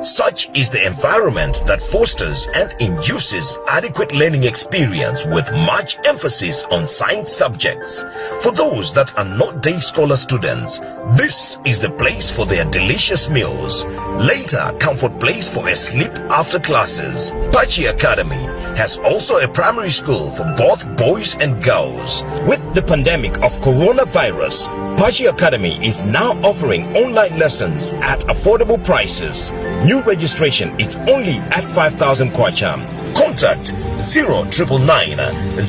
Such is the environment that fosters and induces adequate learning experience with much emphasis on science subjects. For those that are not day scholar students, this is the place for their delicious meals. Later, comfort place for a sleep after classes. Pachi Academy has also a primary school for both boys and girls. With the pandemic of coronavirus, Pachi Academy is now offering online lessons at affordable prices. New registration is only at 5,000 kwacha. Contact 0999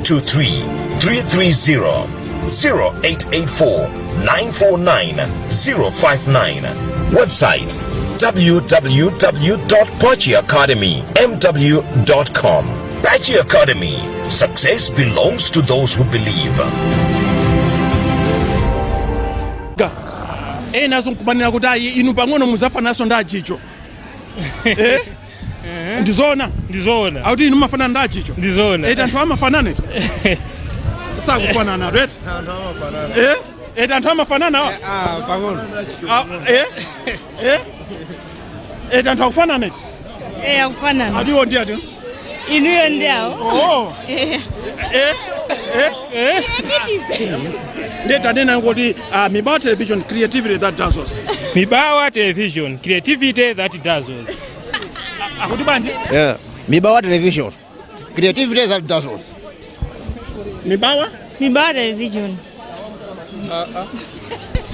023 330, 0884 949 059. Website www.pachiacademymw.com. Pachi Academy. Success belongs to those who believe. Ga. Ena nkumanena kuti ayi, inu pang'ono muzafananso ndi achicho, eh? Ndizoona? Ndizoona. Akuti inu mumafanana ndi achicho. Ndizoona. Eti anthu amafanana? Sakufanana, right? Eh, eti anthu amafanana awa? Pang'ono. Ah, eh eh, eti anthu akufanana eti? Eh, akufanana. Atiwo ndi ati? Inuyo ndi awo. Oh. Eh. Eh eh, ndiye tanena kuti Mibawa Television, creativity that dazzles. Mibawa Television, creativity that dazzles. Akuti bwanji? Yeah. Mibawa Television. Creativity that dazzles. Mibawa? Mibawa Television.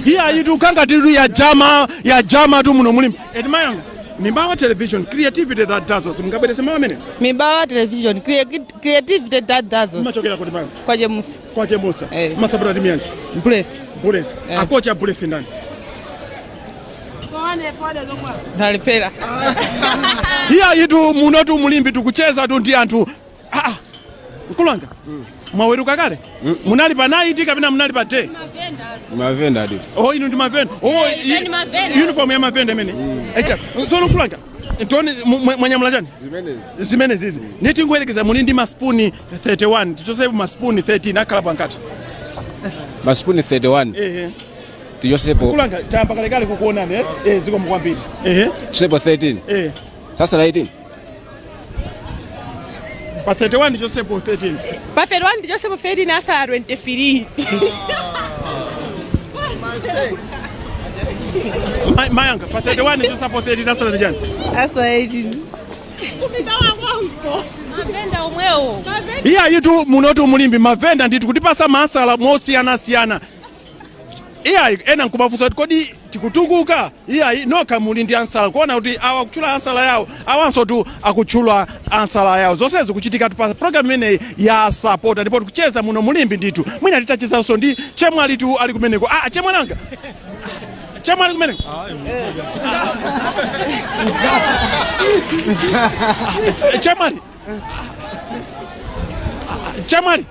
Iya, itu kanga tiru ya jama ya jama tu muno mulimu. Eti mayanga, Mibawa Television, creativity that dazzles. Mungabwerese mawu amene. Mibawa Television, creativity that dazzles. Machokera kuti mayanga? Kwa Chemusa. Kwa Chemusa. Masapota timu yanji? Bullets. Bullets. Akocha a Bullets ndani? Nalipera. Iya, itu munotu mulimbi tikucheza tu ndi anthu. Ah, ah. Mkulanga, mwaweruka kale? Munali pa night kapena munali pa day? Mavenda adi. Oh, inu ndi mavenda. Oh, Ife ndi mavenda. Uniform ya mavenda imene echa. Sono mkulanga, ntoni mwanyamula chani? Zimenezi. Zimene zizi nitingoyerekeza muli ndi masipuni 31, tichosepo masipuni 13, akhala pankati? Masipuni 31? Ehe. Tichosepo. Mkulanga, tayamba kalekale kukuonani, eh? Eh, zikomo kwambiri. Ehe. Tichosepo 13. Eh. Sasa 18. Pa 31 ndichosepo 13. Pa 31 ndichosepo 13, asala 23. Mayanga, pa 31 ndichosepo 13, asala ndi chani? Asala 18. Mavenda omwewo. Iya, itu munotu mulimbi mavenda ndithu kutipasa masala mosiyanasiyana. Iyayi, ena nkumafunsa kuti kodi tikutukuka? Iyayi, nokha muli ndi ansala, kuona kuti awa akutchula ansala yawo, awanso tu akutchula ansala yawo. Zonsezi kuchitika tu pa program imeneyi ya Sapota, ndipo tikucheza muno mulimbi ndithu. Mwina titachezanso ndi chemwali tu ali kumeneko. Ah, chemwalanga, chemwali kumeneko. Chemwali, chemwali,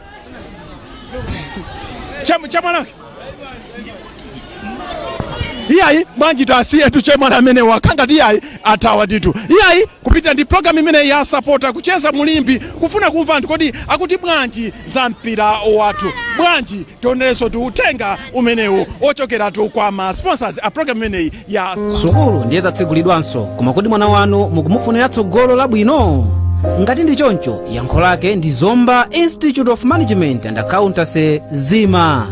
chemwalanga. Iyayi, bwanji tasiye tuchemwali amene wakanga ti iyayi, athawa ndithu. Iyayi, kupita ndi program imene ya Sapota, kucheza mulimbi, kufuna kumva anthu kodi akuti bwanji za mpira wathu. Bwanji tionerenso tu uthenga umenewu ochokeratu kwa ma sponsors a program imeneyi ya Sukulu ndiye zatsegulidwanso, koma kodi mwana wanu mukumufunira tsogolo labwino? Ngati ndi choncho, yankho lake ndi Zomba Institute of Management and Accountancy, ZIMA.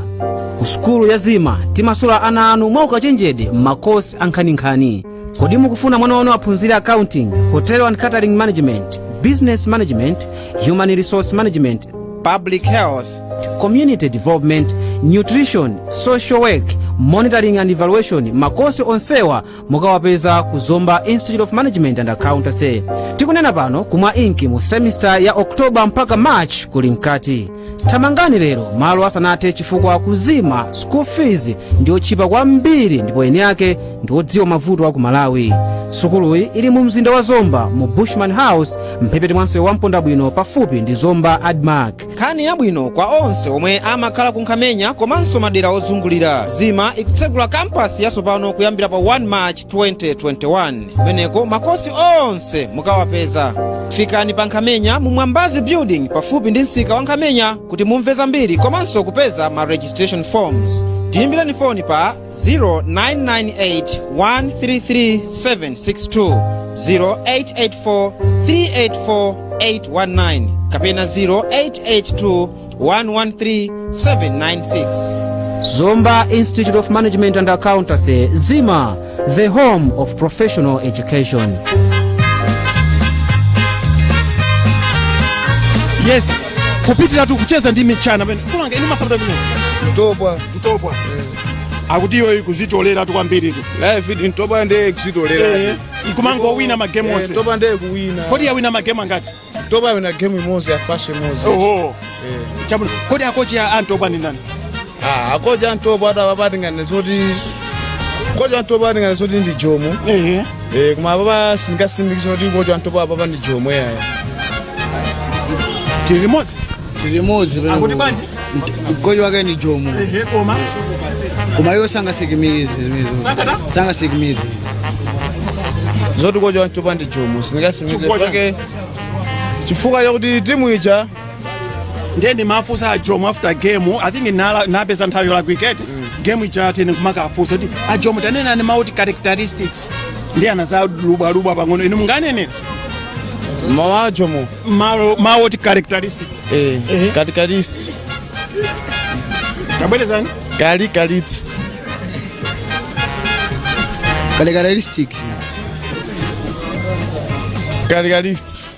Ku sukulu ya ZIMA timasula ana anu mwaukachenjede m'makosi ankhaninkhani. Kodi mukufuna mwana wanu aphunzire accounting, hotel and catering management, business management, human resource management, public health, community development, nutrition, social work, monitoring and evaluation? Makosi onsewa mukawapeza ku Zomba Institute of Management and Accountancy. Tikunena pano, kumwa inki mu semester ya October mpaka March kuli mkati. Thamangani lero malo asanathe, chifukwa ku ZIMA school fees ndi otchipa kwambiri ndipo eni ake ndi odziwa mavuto a ku Malawi. Sukuluyi ili mu mzinda wa Zomba mu Bushman House, mphepete mwa msewu wa Mpondabwino, pafupi ndi Zomba Admarc. Nkhani yabwino kwa onse omwe amakhala ku Nkhamenya komanso madera ozungulira. ZIMA ikutsegula kampasi yatsopano kuyambira pa 1 March 2021. Kumeneko makosi onse mukawapeza. Fikani pa Nkhamenya mu Mwambazi Building, pafupi ndi msika wa Nkhamenya, kuti mumve zambiri komanso kupeza ma registration forms. Tiyimbireni foni pa 0998 133 762, 0884 384 819 kapena 0882 113 796. Zomba Institute of Management and Accountancy, ZIMA, the home of professional education. Yes, kupitira tu kucheza ndi michana pene kulanga inu masapota pene. Mtopwa. Mtopwa akuti iwe ikuzitolera tu kwambiri tu. Life Mtopwa ndiye kuzitolera. Ikumangowina magemu onse. Mtopwa ndiye kuwina. Kodi yawina magemu angati? Mtopwa awina game imodzi, yafaso imodzi. Oho, chabwino. Kodi akochi a Mtopwa ndi ndani? Ah, akochi a Mtopwa ati zoti kochi wa Mtopwa atingane zoti ndi Jomo. Koma apapa sindingasimikiza kuti kochi wa Mtopwa apapa ndi Jomo yaya. Tili limodzi. Tili limodzi. Akuti bwanji? Kochi wake ni Jomo. Ehe, koma Koma iwo sangasikimize zimenezo. Sangata? Sangasikimize. Zoti kochi wa Mtopwa ndi Jomo sindingasimikize. Chifukwa pake chifukwa chakuti timu ija. Ndiye ndimafunsa a Jomo after game. I think napeza nthawi yola cricket game ija tene kumakafunsa kuti a Jomo, tanenani mauti characteristics, ndi ana lubwalubwa pang'ono. Inu munganenera? Mawu a Jomo? Mauti characteristics. Katikatist. Tabwerezani. Kalikalist. Characteristics. Kalikalist.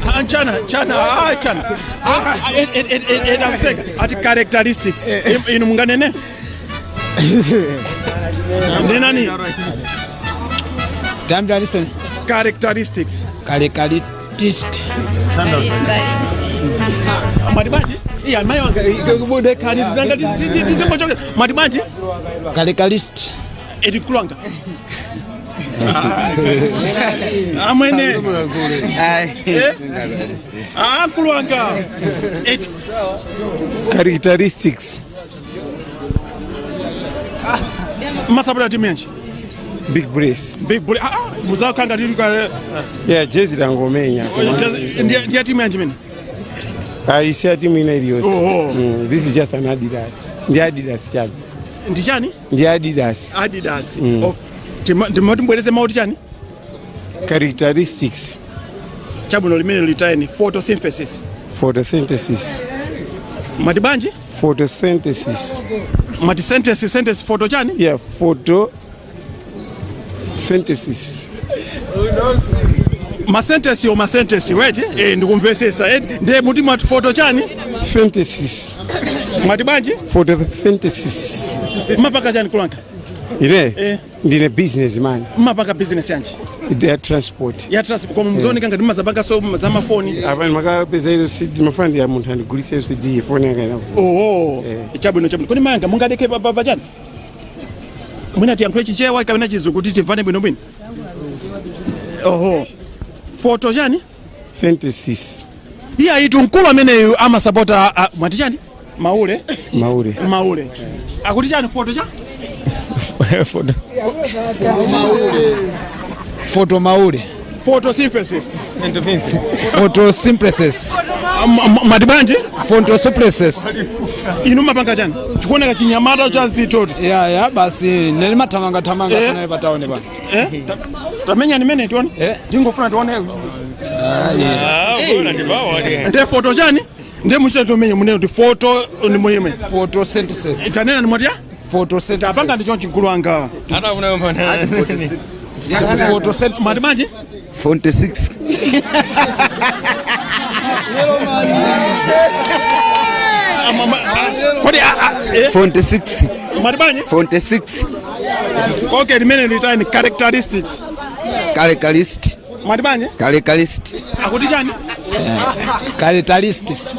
Ah, chana chana, ah, chana. Ah, ah, akuseka ati characteristics. Inu munganene nenani. Listen. Characteristics. Characteristic. Mwati bwanji? Iya, mayi wanga budekani nanga tizingochokera. Mwati bwanji? Characteristic. Eti kulanga amwene. Ah, kulwanga eti. Characteristics. Masapota timu yanji? Big Brace. Big Bull. Ah, ah, muzakanga tiri kwa. Yeah, jezi langomenya. Ndiye timu yanji mene? Ayi, si ya timu ina iliyonse. Oho. This is just an Adidas. Ndi Adidas chabe. Ndi chani? Ndi Adidas. Adidas. Oh, timati mbwereze mauti chani? Characteristics. Chabwino, limene litayeni photosynthesis. Photosynthesis. Mwati bwanji? Photosynthesis. Mwati sentence, sentence, photo chani? Yeah, photosynthesis. Masentesi o masentesi weti, ndikumvesesa ndiye muti mwati photo chani? Synthesis. Mwati bwanji? Photosynthesis. Mapaka chani, kulanka? Ine ndine businessman. Mapaka business yanji? Ya transport. Ya transport. Koma mzooneka ngati mumazapanga so zamafoni. Apa makapeza LCD, mafani ya munthu andigulitsa LCD, foni yanga inapo. Oho, chabwino, chabwino. Kodi mayanga mungadeke pa chani? Mwina tiyankhule Chichewa kapena Chizungu kuti timvane bwinobwino. Oho, photo chani? Synthesis. Iya, itu mkulu ameneyu amasapota mwati chani? Maule. Maule. Maule akuti chani? Photo cha Photo. Photo Maule. Photosynthesis. Photosynthesis. Mwati bwanji? Photosynthesis. Inu mapanga chani? Chikuoneka chinyamata cha zitoto. Ya, basi nelimathamanga thamanga sana pa town pa. Tamenya nimene tione, ndingofuna tione. Ndiye photo chani? Ndiye muchita tomenye munene kuti photo ni muyime. Photosynthesis. Tanena ni mwati ya? Photosynthesis. Tapanga ndicho chigulu anga. Photosynthesis. Mwati bwanji? 46. Kodi 46. Mwati bwanji? 46. Okay, limene litani characteristics. Characteristic. Mwati bwanji? Characteristic. Akuti chani? Characteristics.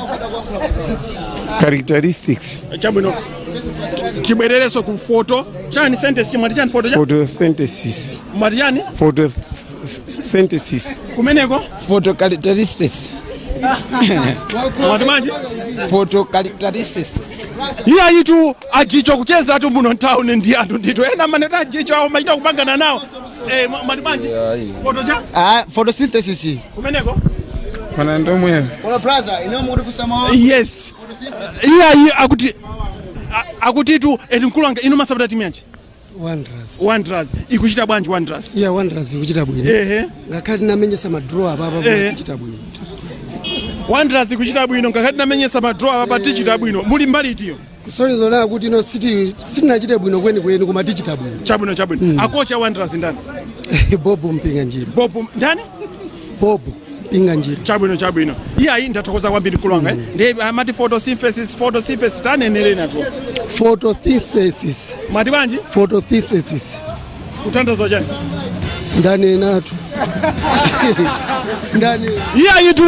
Characteristics. Chabwino. Tibwererenso ku photo chani sentence, chimwati chani, photo cha Photosynthesis. Mwati chani? Photosynthesis. Kumeneko? Photocharacteristics. Mwati bwanji? Photocharacteristics. Iye ayitu ajicho kucheza tu muno mtown ndi anthu ndithu ena maneta ajicho awo machita kupangana nawo. Mwati bwanji, photo cha? Ah, photosynthesis. Kumeneko? Fana ndomwe. Kola plaza ino mukutifusa mawu. Yes, iye ayi akuti akutitu eti mkulu wanga, inu masapota timu yanji? Wanderers. Wanderers ikuchita bwanji, Wanderers? Yeah, Wanderers ikuchita bwino. Ngakhale tinamenyesa ma draw apapa, tichita bwino. Wanderers ikuchita bwino ngakhale tinamenyesa ma draw apapa, tichita bwino. Muli mbali itiyo? Kusonyeza la kuti ino sitinachite bwino kwenikweni, koma tichita bwino. Chabwino, chabwino. Akocha Wanderers ndani? Bob Mpinganjira. Bob ndani? Bob Mpinganjira. Chabwino, chabwino. Iye ayi, ndathokoza kwambiri mkulu wanga. Ndiye amati photosynthesis, photosynthesis, tanenereni tu. Photosynthesis. Mwati bwanji? Photosynthesis. Kutanthauza chani? Ndanenatu, ndani. Iye ayitu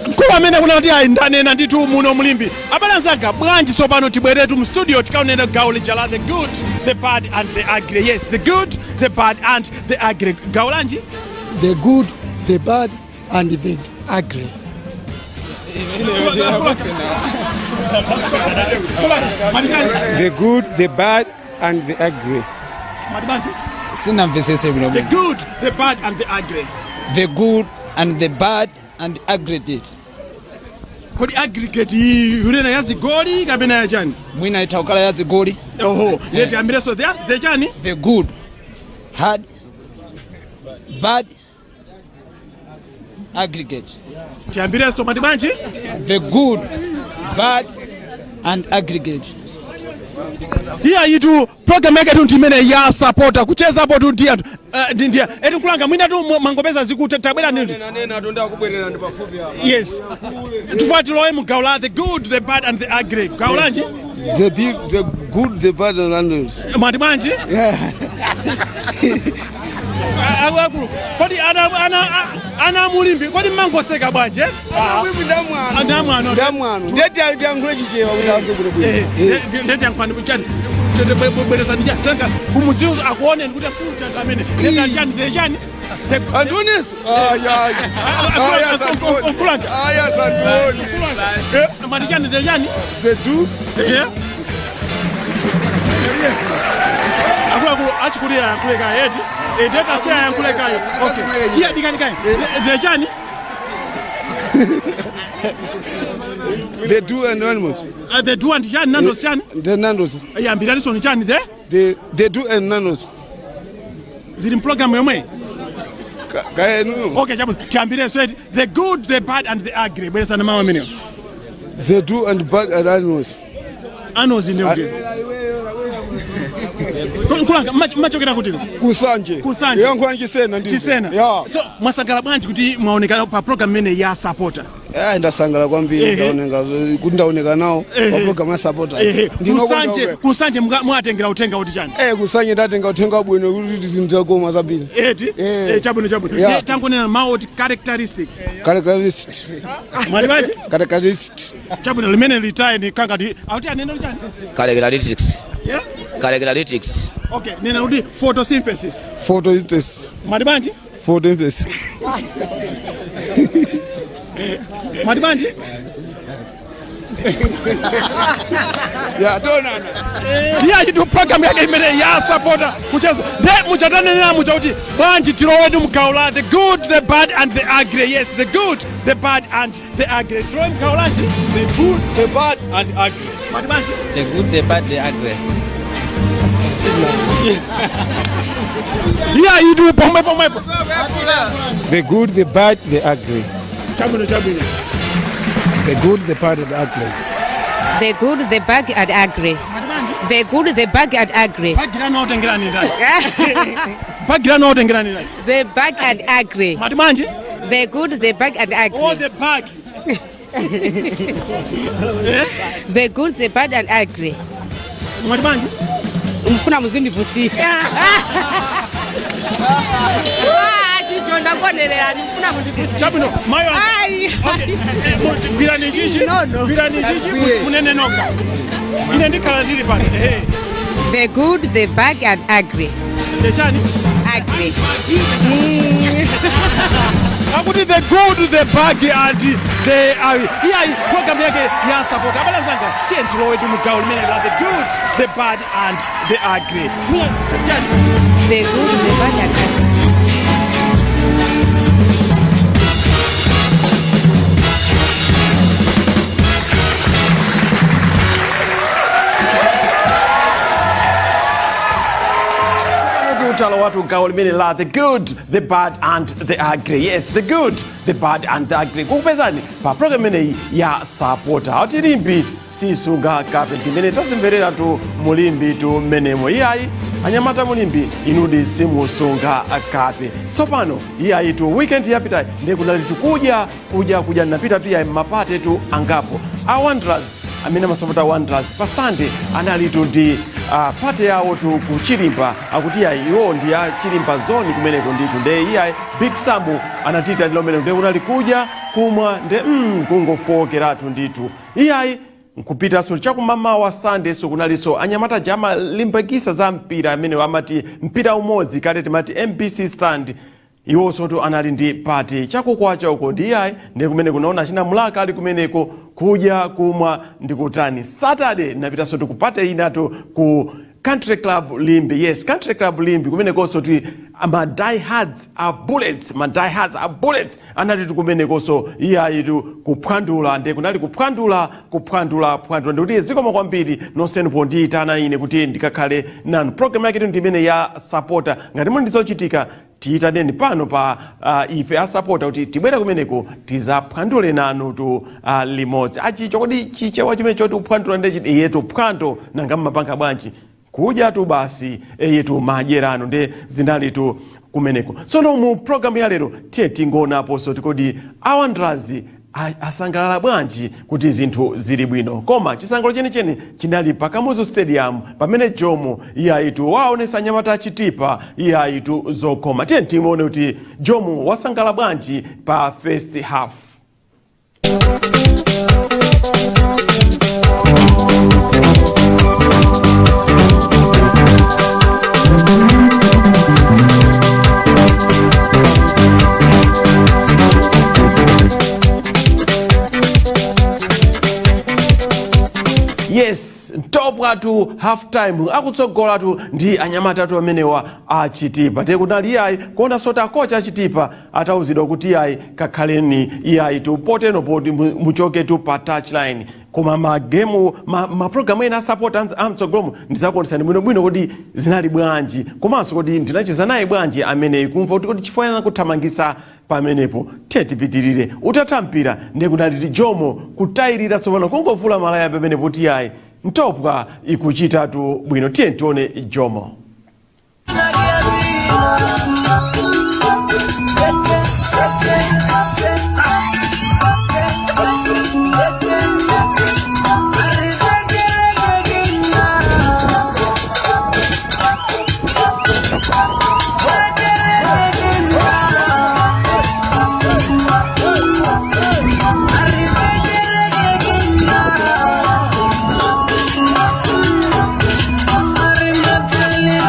mkulu amene kuna kuti ayi, ndanena ndithu muno mulimbi. Abale anzanga, bwanji tsopano tibweretu mu studio tikaonera gawo lija la the good, the bad and the ugly. Yes, the good, the bad and the ugly. Gawo lanji? The good, the bad and the ugly. The good, the bad and the ugly. Sinamvesese bwino. The good, the bad and the ugly. The good and the bad and aggregate. Kodi aggregate iyi yunena ya zigoli kapena ya chani? Mwina itakhala ya zigoli. Oho, ndiye tiyambireso the chani? The good, hard, bad, aggregate. Tiyambireso, mwati bwanji? The good, bad and aggregate. Iya yitu program yake tu ndimene ya supporter kuchezapo tu ndiya ndiya eti nkulanga mwina tu mangopeza zikuti tabwera nini. Yes, tufuna tilowe mu gawo la the good, the bad and the ugly. Gawo lanji? The good, the bad and randoms. Mwati bwanji? Akulu, kodi ana mulimbi, kodi mmangoseka bwanji, eh? Ndamwano. Ndamwano. Ndeti ayankhule Chichewa kuti amve bwino bwino. Ndeti yankhwani chani, bwerezani chani, senga kumudziuza akuoneni kuti akulu chani amene ndeti chani, the chani? Andioneso. Nkulanga. Aya sandioni. Mwati chani, the chani? The do. Akuluakulu achikulira ayankhulekayo eti ndekasiya ayankhulekayo. Okay, iya dikani the chani? The do and animals. The do and chani, nandos chani? The nandos. Yambiranisoni chani, the? The do and nandos. Zili mpulogalamu yomwe? Kaenu. Okay, chabwino, tiyambireso eti the good, the bad and the ugly. Bweresana mawu amenewo. The do and bad and animals. Anozi ndi kuti nkulanga machokera kutiko? Kusanje. Kusanje. Yankhula Chisena ndivyo. Chisena. Yeah. So mwasangala bwanji kuti mwaonekana pa program imene ya supporter? Ndasangala kwambiri ndaoneka kuti ndaoneka nawo pa program ya supporter. Kusanje, kusanje mwatengera uthenga kuti chani? Kusanje ndatenga uthenga wabwino kuti zinthu zakoma zambiri. Eti? Chabwino, chabwino. Yeah. Tangonena mawu oti characteristics. Characteristic. Mwati bwanji? Characteristic. Chabwino, limene litaye ni kangati auti anene kuti chani? Characteristics. Yeah? Characteristics. Okay, nena kuti photosynthesis. Photosynthesis. Mwati bwanji? Photosynthesis. Mwati bwanji? Ya tonana. Iya chitu program yake imene ya supporter kucheza nde muchatanenera mucha kuti bwanji tilowetu mgawo la the good, the bad and the ugly. Yes, the good, the bad and the ugly. Tilowe mgawo lanji? The good, the bad and ugly. Mwati bwanji? The good, the bad, the ugly. Iya itu pomwe pomwepo. The good, the bad, the ugly. Chabwino, chabwino. The good, the bad and ugly. The good, the bad and ugly. The good, the bad and ugly. Bagirano otengerani ndani? Bagirano otengerani ndani? The bad and ugly. Mwati bwanji? The good, the bad and ugly. Oh, the bag. The good, the bad and ugly. Mwati bwanji? Mfuna muzindipusisa. Chicho ndakonerera, ndifuna mundipusisa. Chabwino, mayo. Ai. Okay. Gwirani chichi. No, no. Gwirani chichi munene nokha. Ine ndikhala ndili pano. The good, the bad and ugly. The chani? Ugly. Akuti the good, the bad and the ugly. Iyayi, program yake ya Sapota. Abale mzanga, tiye tilowe tu mugawo limene la the good, the bad and the ugly. The good, the bad and ugly. Talowatu gawo limene la the good, the bad and the ugly. Yes, the good, the bad and the ugly, kukupezani pa program imeneyi ya Sapota. Ati Limbe sisunga kape, ndimene tasimverera tu mu Limbe tu mmenemo. Iyayi, anyamata mu Limbe inudi simusunga kape. Tsopano iyayi tu, weekend yapita ndiye kunali tikudya kudya kudya. Napita tu iyayi mma party tu angapo a Wanderers. Amene amasapota Wanderers, pa Sunday analitu ndi party yawo tu ku Chilimba. Akuti iyayi, iwo ndi ya Chilimba zone kumeneko ndithu. Nde iyayi, Big Sam anatita ndilomene. Nde kunali kudya, kumwa, nde kungofokeratu ndithu. Iyayi, nkupitanso chakumamawa Sunday so kunalinso anyamata jamalimbikisa za mpira amene amati mpira umodzi, kale timati MBC stand. Iwonso tu anali ndi party chakukwacha uko. Ndi iyayi, ndi kumene kunaona china Mulaka ali kumeneko, kudya, kumwa ndi kutani. Saturday napitanso tu ku party inatu ku Country Club Limbe. Yes, Country Club Limbe, kumenekonso ti ma diehards a Bullets, ma diehards a Bullets anali tu kumenekonso. Iyayi tu, kuphwandula, ndi kunali kuphwandula, kuphwandula, phwandula. Ndikuti zikomo kwambiri nonsenu pondiyitana ine kuti ndikakhale nanu. Program yake ndi imene ya Sapota. Ngati muli ndi zochitika, tiyitaneni pano pa ife asapota kuti tibwere kumeneko tizaphwandule nanu tu limodzi. Achicho, kodi chichewa chimene choti kuphwandula ndechiti? Iyetu phwando, nanga mmapanga bwanji? Kudya tu basi, eyetu, madyerano. Nde zinali tu kumeneko. Tsono mu programu ya lero tiye tingonaponso tikodi a Wanderers asangalala bwanji kuti zinthu zili bwino. Koma chisangalalo chenicheni chinali pa Kamuzu Stadium pamene Jomo iyayitu waonesa anyamata achitipa iyayitu zokhoma. Tiye timuone kuti Jomo wasangalala bwanji pa first half. Yes, ntopwatu half time akutsogolatu ndi anyamatatu amenewa achitipa. Tiye kunali iyayi kuona sota akocha achitipa atauzidwa kuti iyayi, kakhaleni iyayi tu poteno poti muchoke tu pa touchline. Koma magemu mapulogalamu ena asapota amtsogolomo ndizakuonesani bwinobwino kuti zinali bwanji, komanso kuti ndinacheza naye bwanji ameneyi kumva kuti kuti chifukwa kuthamangisa pamenepo. Tiye tipitirire. Utatha mpira ndiye kunali Jomo kutayirira tsopano, kungovula malaya pamenepo kuti iyayi, ntopwa ikuchitatu bwino. Tiye tione Jomo.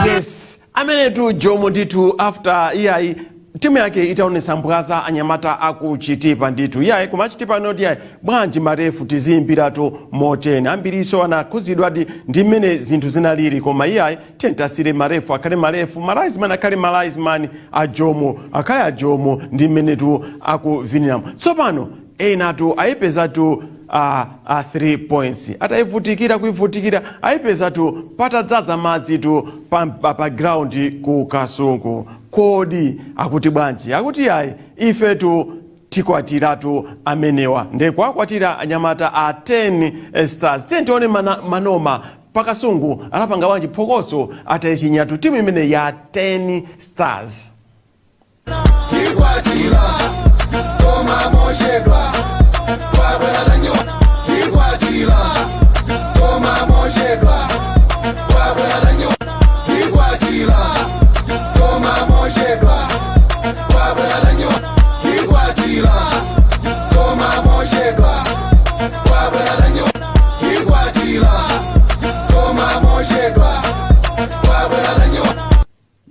Yes, amenetu Jomo ndithu, after iyayi timu yake itaonesa mbwaza anyamata akuchitipa ndithu. Iyayi, koma achitipa noti iyayi, bwanji marefu tiziyimbiratu motene? Ambiriso anakhuzidwadi ndi mmene zinthu zinalili. Koma iyayi, tiye tasire marefu akhale marefu, ma linesman akhale ma linesman, ajomo akhale ajomo, ndi mmenetu akuviniramo. Tsopano enatu ayipezatu 3 points atayivutikira, kuivutikira, ayipezatu patadzaza madzi tu pa ground ku Kasungu. Kodi akuti bwanji? Akuti ayi, ifetu tikwatiratu amenewa. Ndekwakwatira anyamata a 10 Stars. Tiye tione manoma pakasungu anapanga bwanji phokoso atayichinyatu timu imene ya 10 Stars. Tikwatira koma mochedwa, kwabwera tanyiwa. Tikwatira koma mochedwa, kwabwera tanyiwa. Tikwatira koma mochedwa, kwabwera tanyiwa. Tikwatira koma mochedwa, kwabwera tanyiwa. Tikwatira koma mochedwa, kwabwera tanyiwa. Tikwatira koma mochedwa, kwabwera tanyiwa. Tikwatira koma mochedwa, kwabwera tanyiwa. Tikwatira koma mochedwa, kwabwera tanyiwa. Tikwatira koma mochedwa.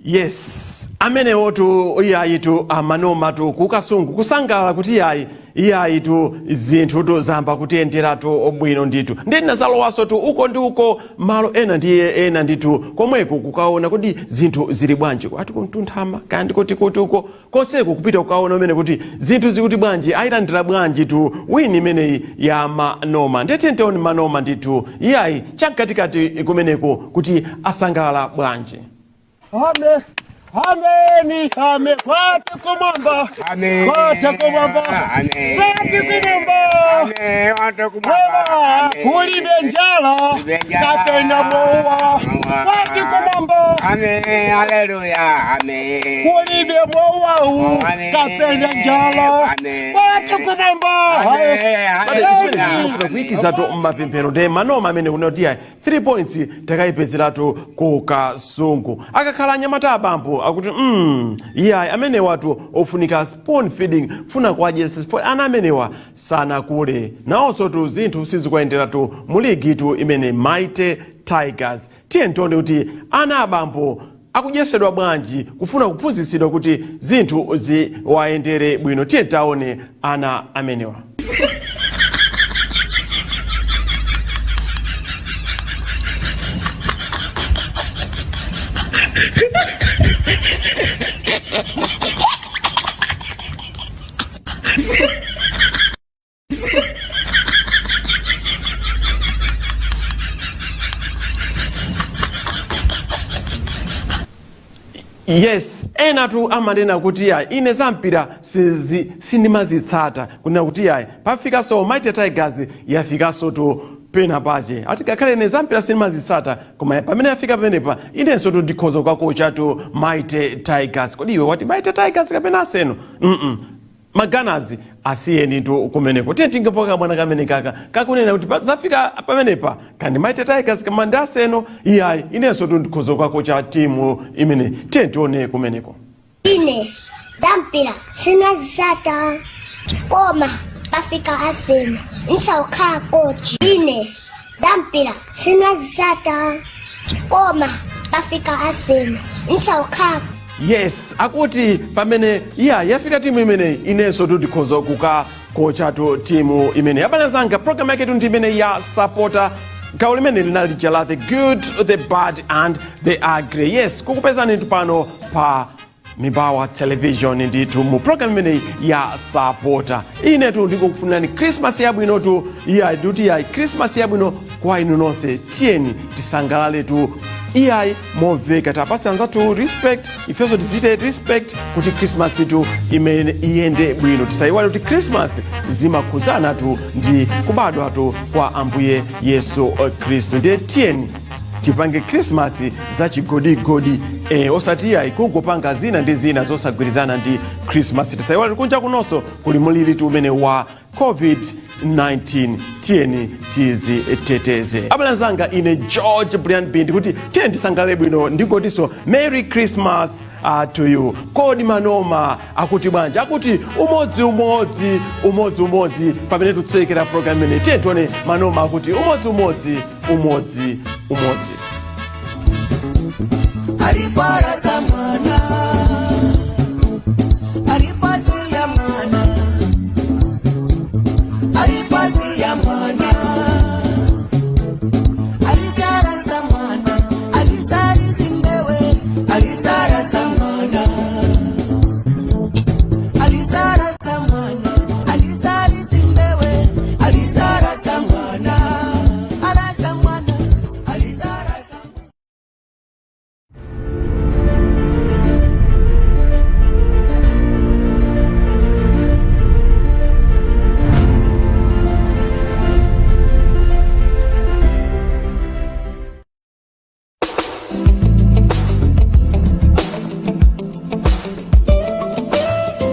Yes, amenewotu iyayitu amanomatu kukasungu kusangalala kuti iyayi iyayitu zinthutu zamba kutiyenderatu bwino ndithu. Ndi nazalowaso tu uko ndi uko, malo ena ndiye ena ndithu komweko kukaona kuti zinthu zili bwanji, ati kumtunthama kaya ndikuti kuti uko konseko kupita kukaona umene kuti zinthu zikuti bwanji, ayilandira bwanji tu win imeneyi ya Manoma. Ndethe ntioni Manoma ndithu iyayi chamkatikati kumeneko kuti asangalala bwanji. Ame, ameni, ame, kwate kumwamba, kwate kumwamba, kwate kumwamba, kulibe njala, kapena mowa, kwate kumwamba, Haleluya, amen. Kulibe mowa, kapena njala, kwate kumwamba. Kuyikizatu mmapemphero ndi Manoma amene kunoti ayi 3 points takayipezeratu ku Kasungu. Akakhala anyamata abambo akuti iyayi amenewatu ofunika spoon feeding, funa kuwadyesa ana amenewa sanakule nawonso tu zinthu sizikuyenderatu mu ligi tu imene Mighty Tigers. Tiye ntione kuti ana abambo akudyesedwa bwanji kufuna kuphunzitsidwa kuti zinthu ziwayendere bwino. Tiye taone ana amenewa. Yes, enatu amanena kuti yayi ine zampira sindimazitsata, kunena kuti yayi pafikanso Mighty Tigers yafikanso tu pena pache, ati ngakhale ine zampira sindimazitsata koma pamene yafika pamenepa inenso tu ndikhoza kukakocha tu Mighty Tigers. Kodi iwe wati Mighty Tigers kapena Arsenal? Maganazi asiyeni tu kumeneko. Tiye tingapoka kamwana kamene kaka kakunena kuti zafika pamenepa kandi Mighty Tigers kama ndi Arsenal, iyayi inenso tu ndikhoza kukakocha timu imene. Tiye tione kumeneko. Ine zampira sinazisata koma pafika Arsenal ntsakhala coach. Ine zampira sinazisata koma pafika Arsenal ntsakhala. Yes, akuti pamene iya yafika timu imeneyi inenso tu ndikhoza kukakochatu timu imeneyi. Abale zanga, program yake tu ndi imene ya Sapota. Gawo limene linali lija la the good, the bad and the ugly. Yes, kukupezani tu pano pa Mibawa Television ndithu mu program imeneyi ya Sapota. Inetu ndikukufunirani Christmas yabwinotu. Iyayi ndikuti iyayi Christmas yabwino kwa inu nonse. Tiyeni tisangalaletu iyayi momveka, tapase anzathu respect, ifenso tizichite respect kuti Christmas itu imene iyende bwino. Tisayiwale kuti Christmas zimakhudzanatu ndi kubadwatu kwa Ambuye Yesu Khristu. Ndiye tiyeni tipange Christmas zachigodigodi, osati iyayi kungopanga zina ndi zina zosagwirizana ndi Christmas. Tisayiwale kunja kunonso kuli muliritu umene wa COVID-19. Tiyeni tiziteteze. Abale anzanga, ine George Brian Bindi kuti tiyeni tisangalale bwino, ndingotinso Merry Christmas to you. Kodi Manoma akuti bwanji? Akuti umodzi umodzi umodzi umodzi. Pamene tutsekera program imene, tiye tione Manoma akuti umodzi umodzi umodzi umodzi. Aliparaza mwana, alipazia mwana, alipazia mwana, alizaraza mwana, alizarizindewe, alizaraza mwana, alizaraza mwana, alizarizindewe, alizaraza mwana, araza mwana, alizaraza.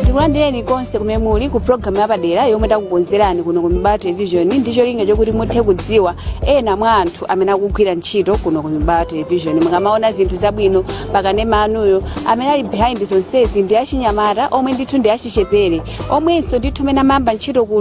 Tikulandireni konse kumene muli ku programu yapadera yomwe takukonzerani kuno ku Mibawa Television ndi cholinga chokuti muthe kudziwa ena mwa anthu amene akugwira ntchito kuno ku Mibawa Television. Mukamaona zinthu zabwino pakanema anuyo, amene ali behind zonsezi ndi achinyamata omwe ndithu ndi achichepere omwenso ndithu amene amayamba ntchito kuno.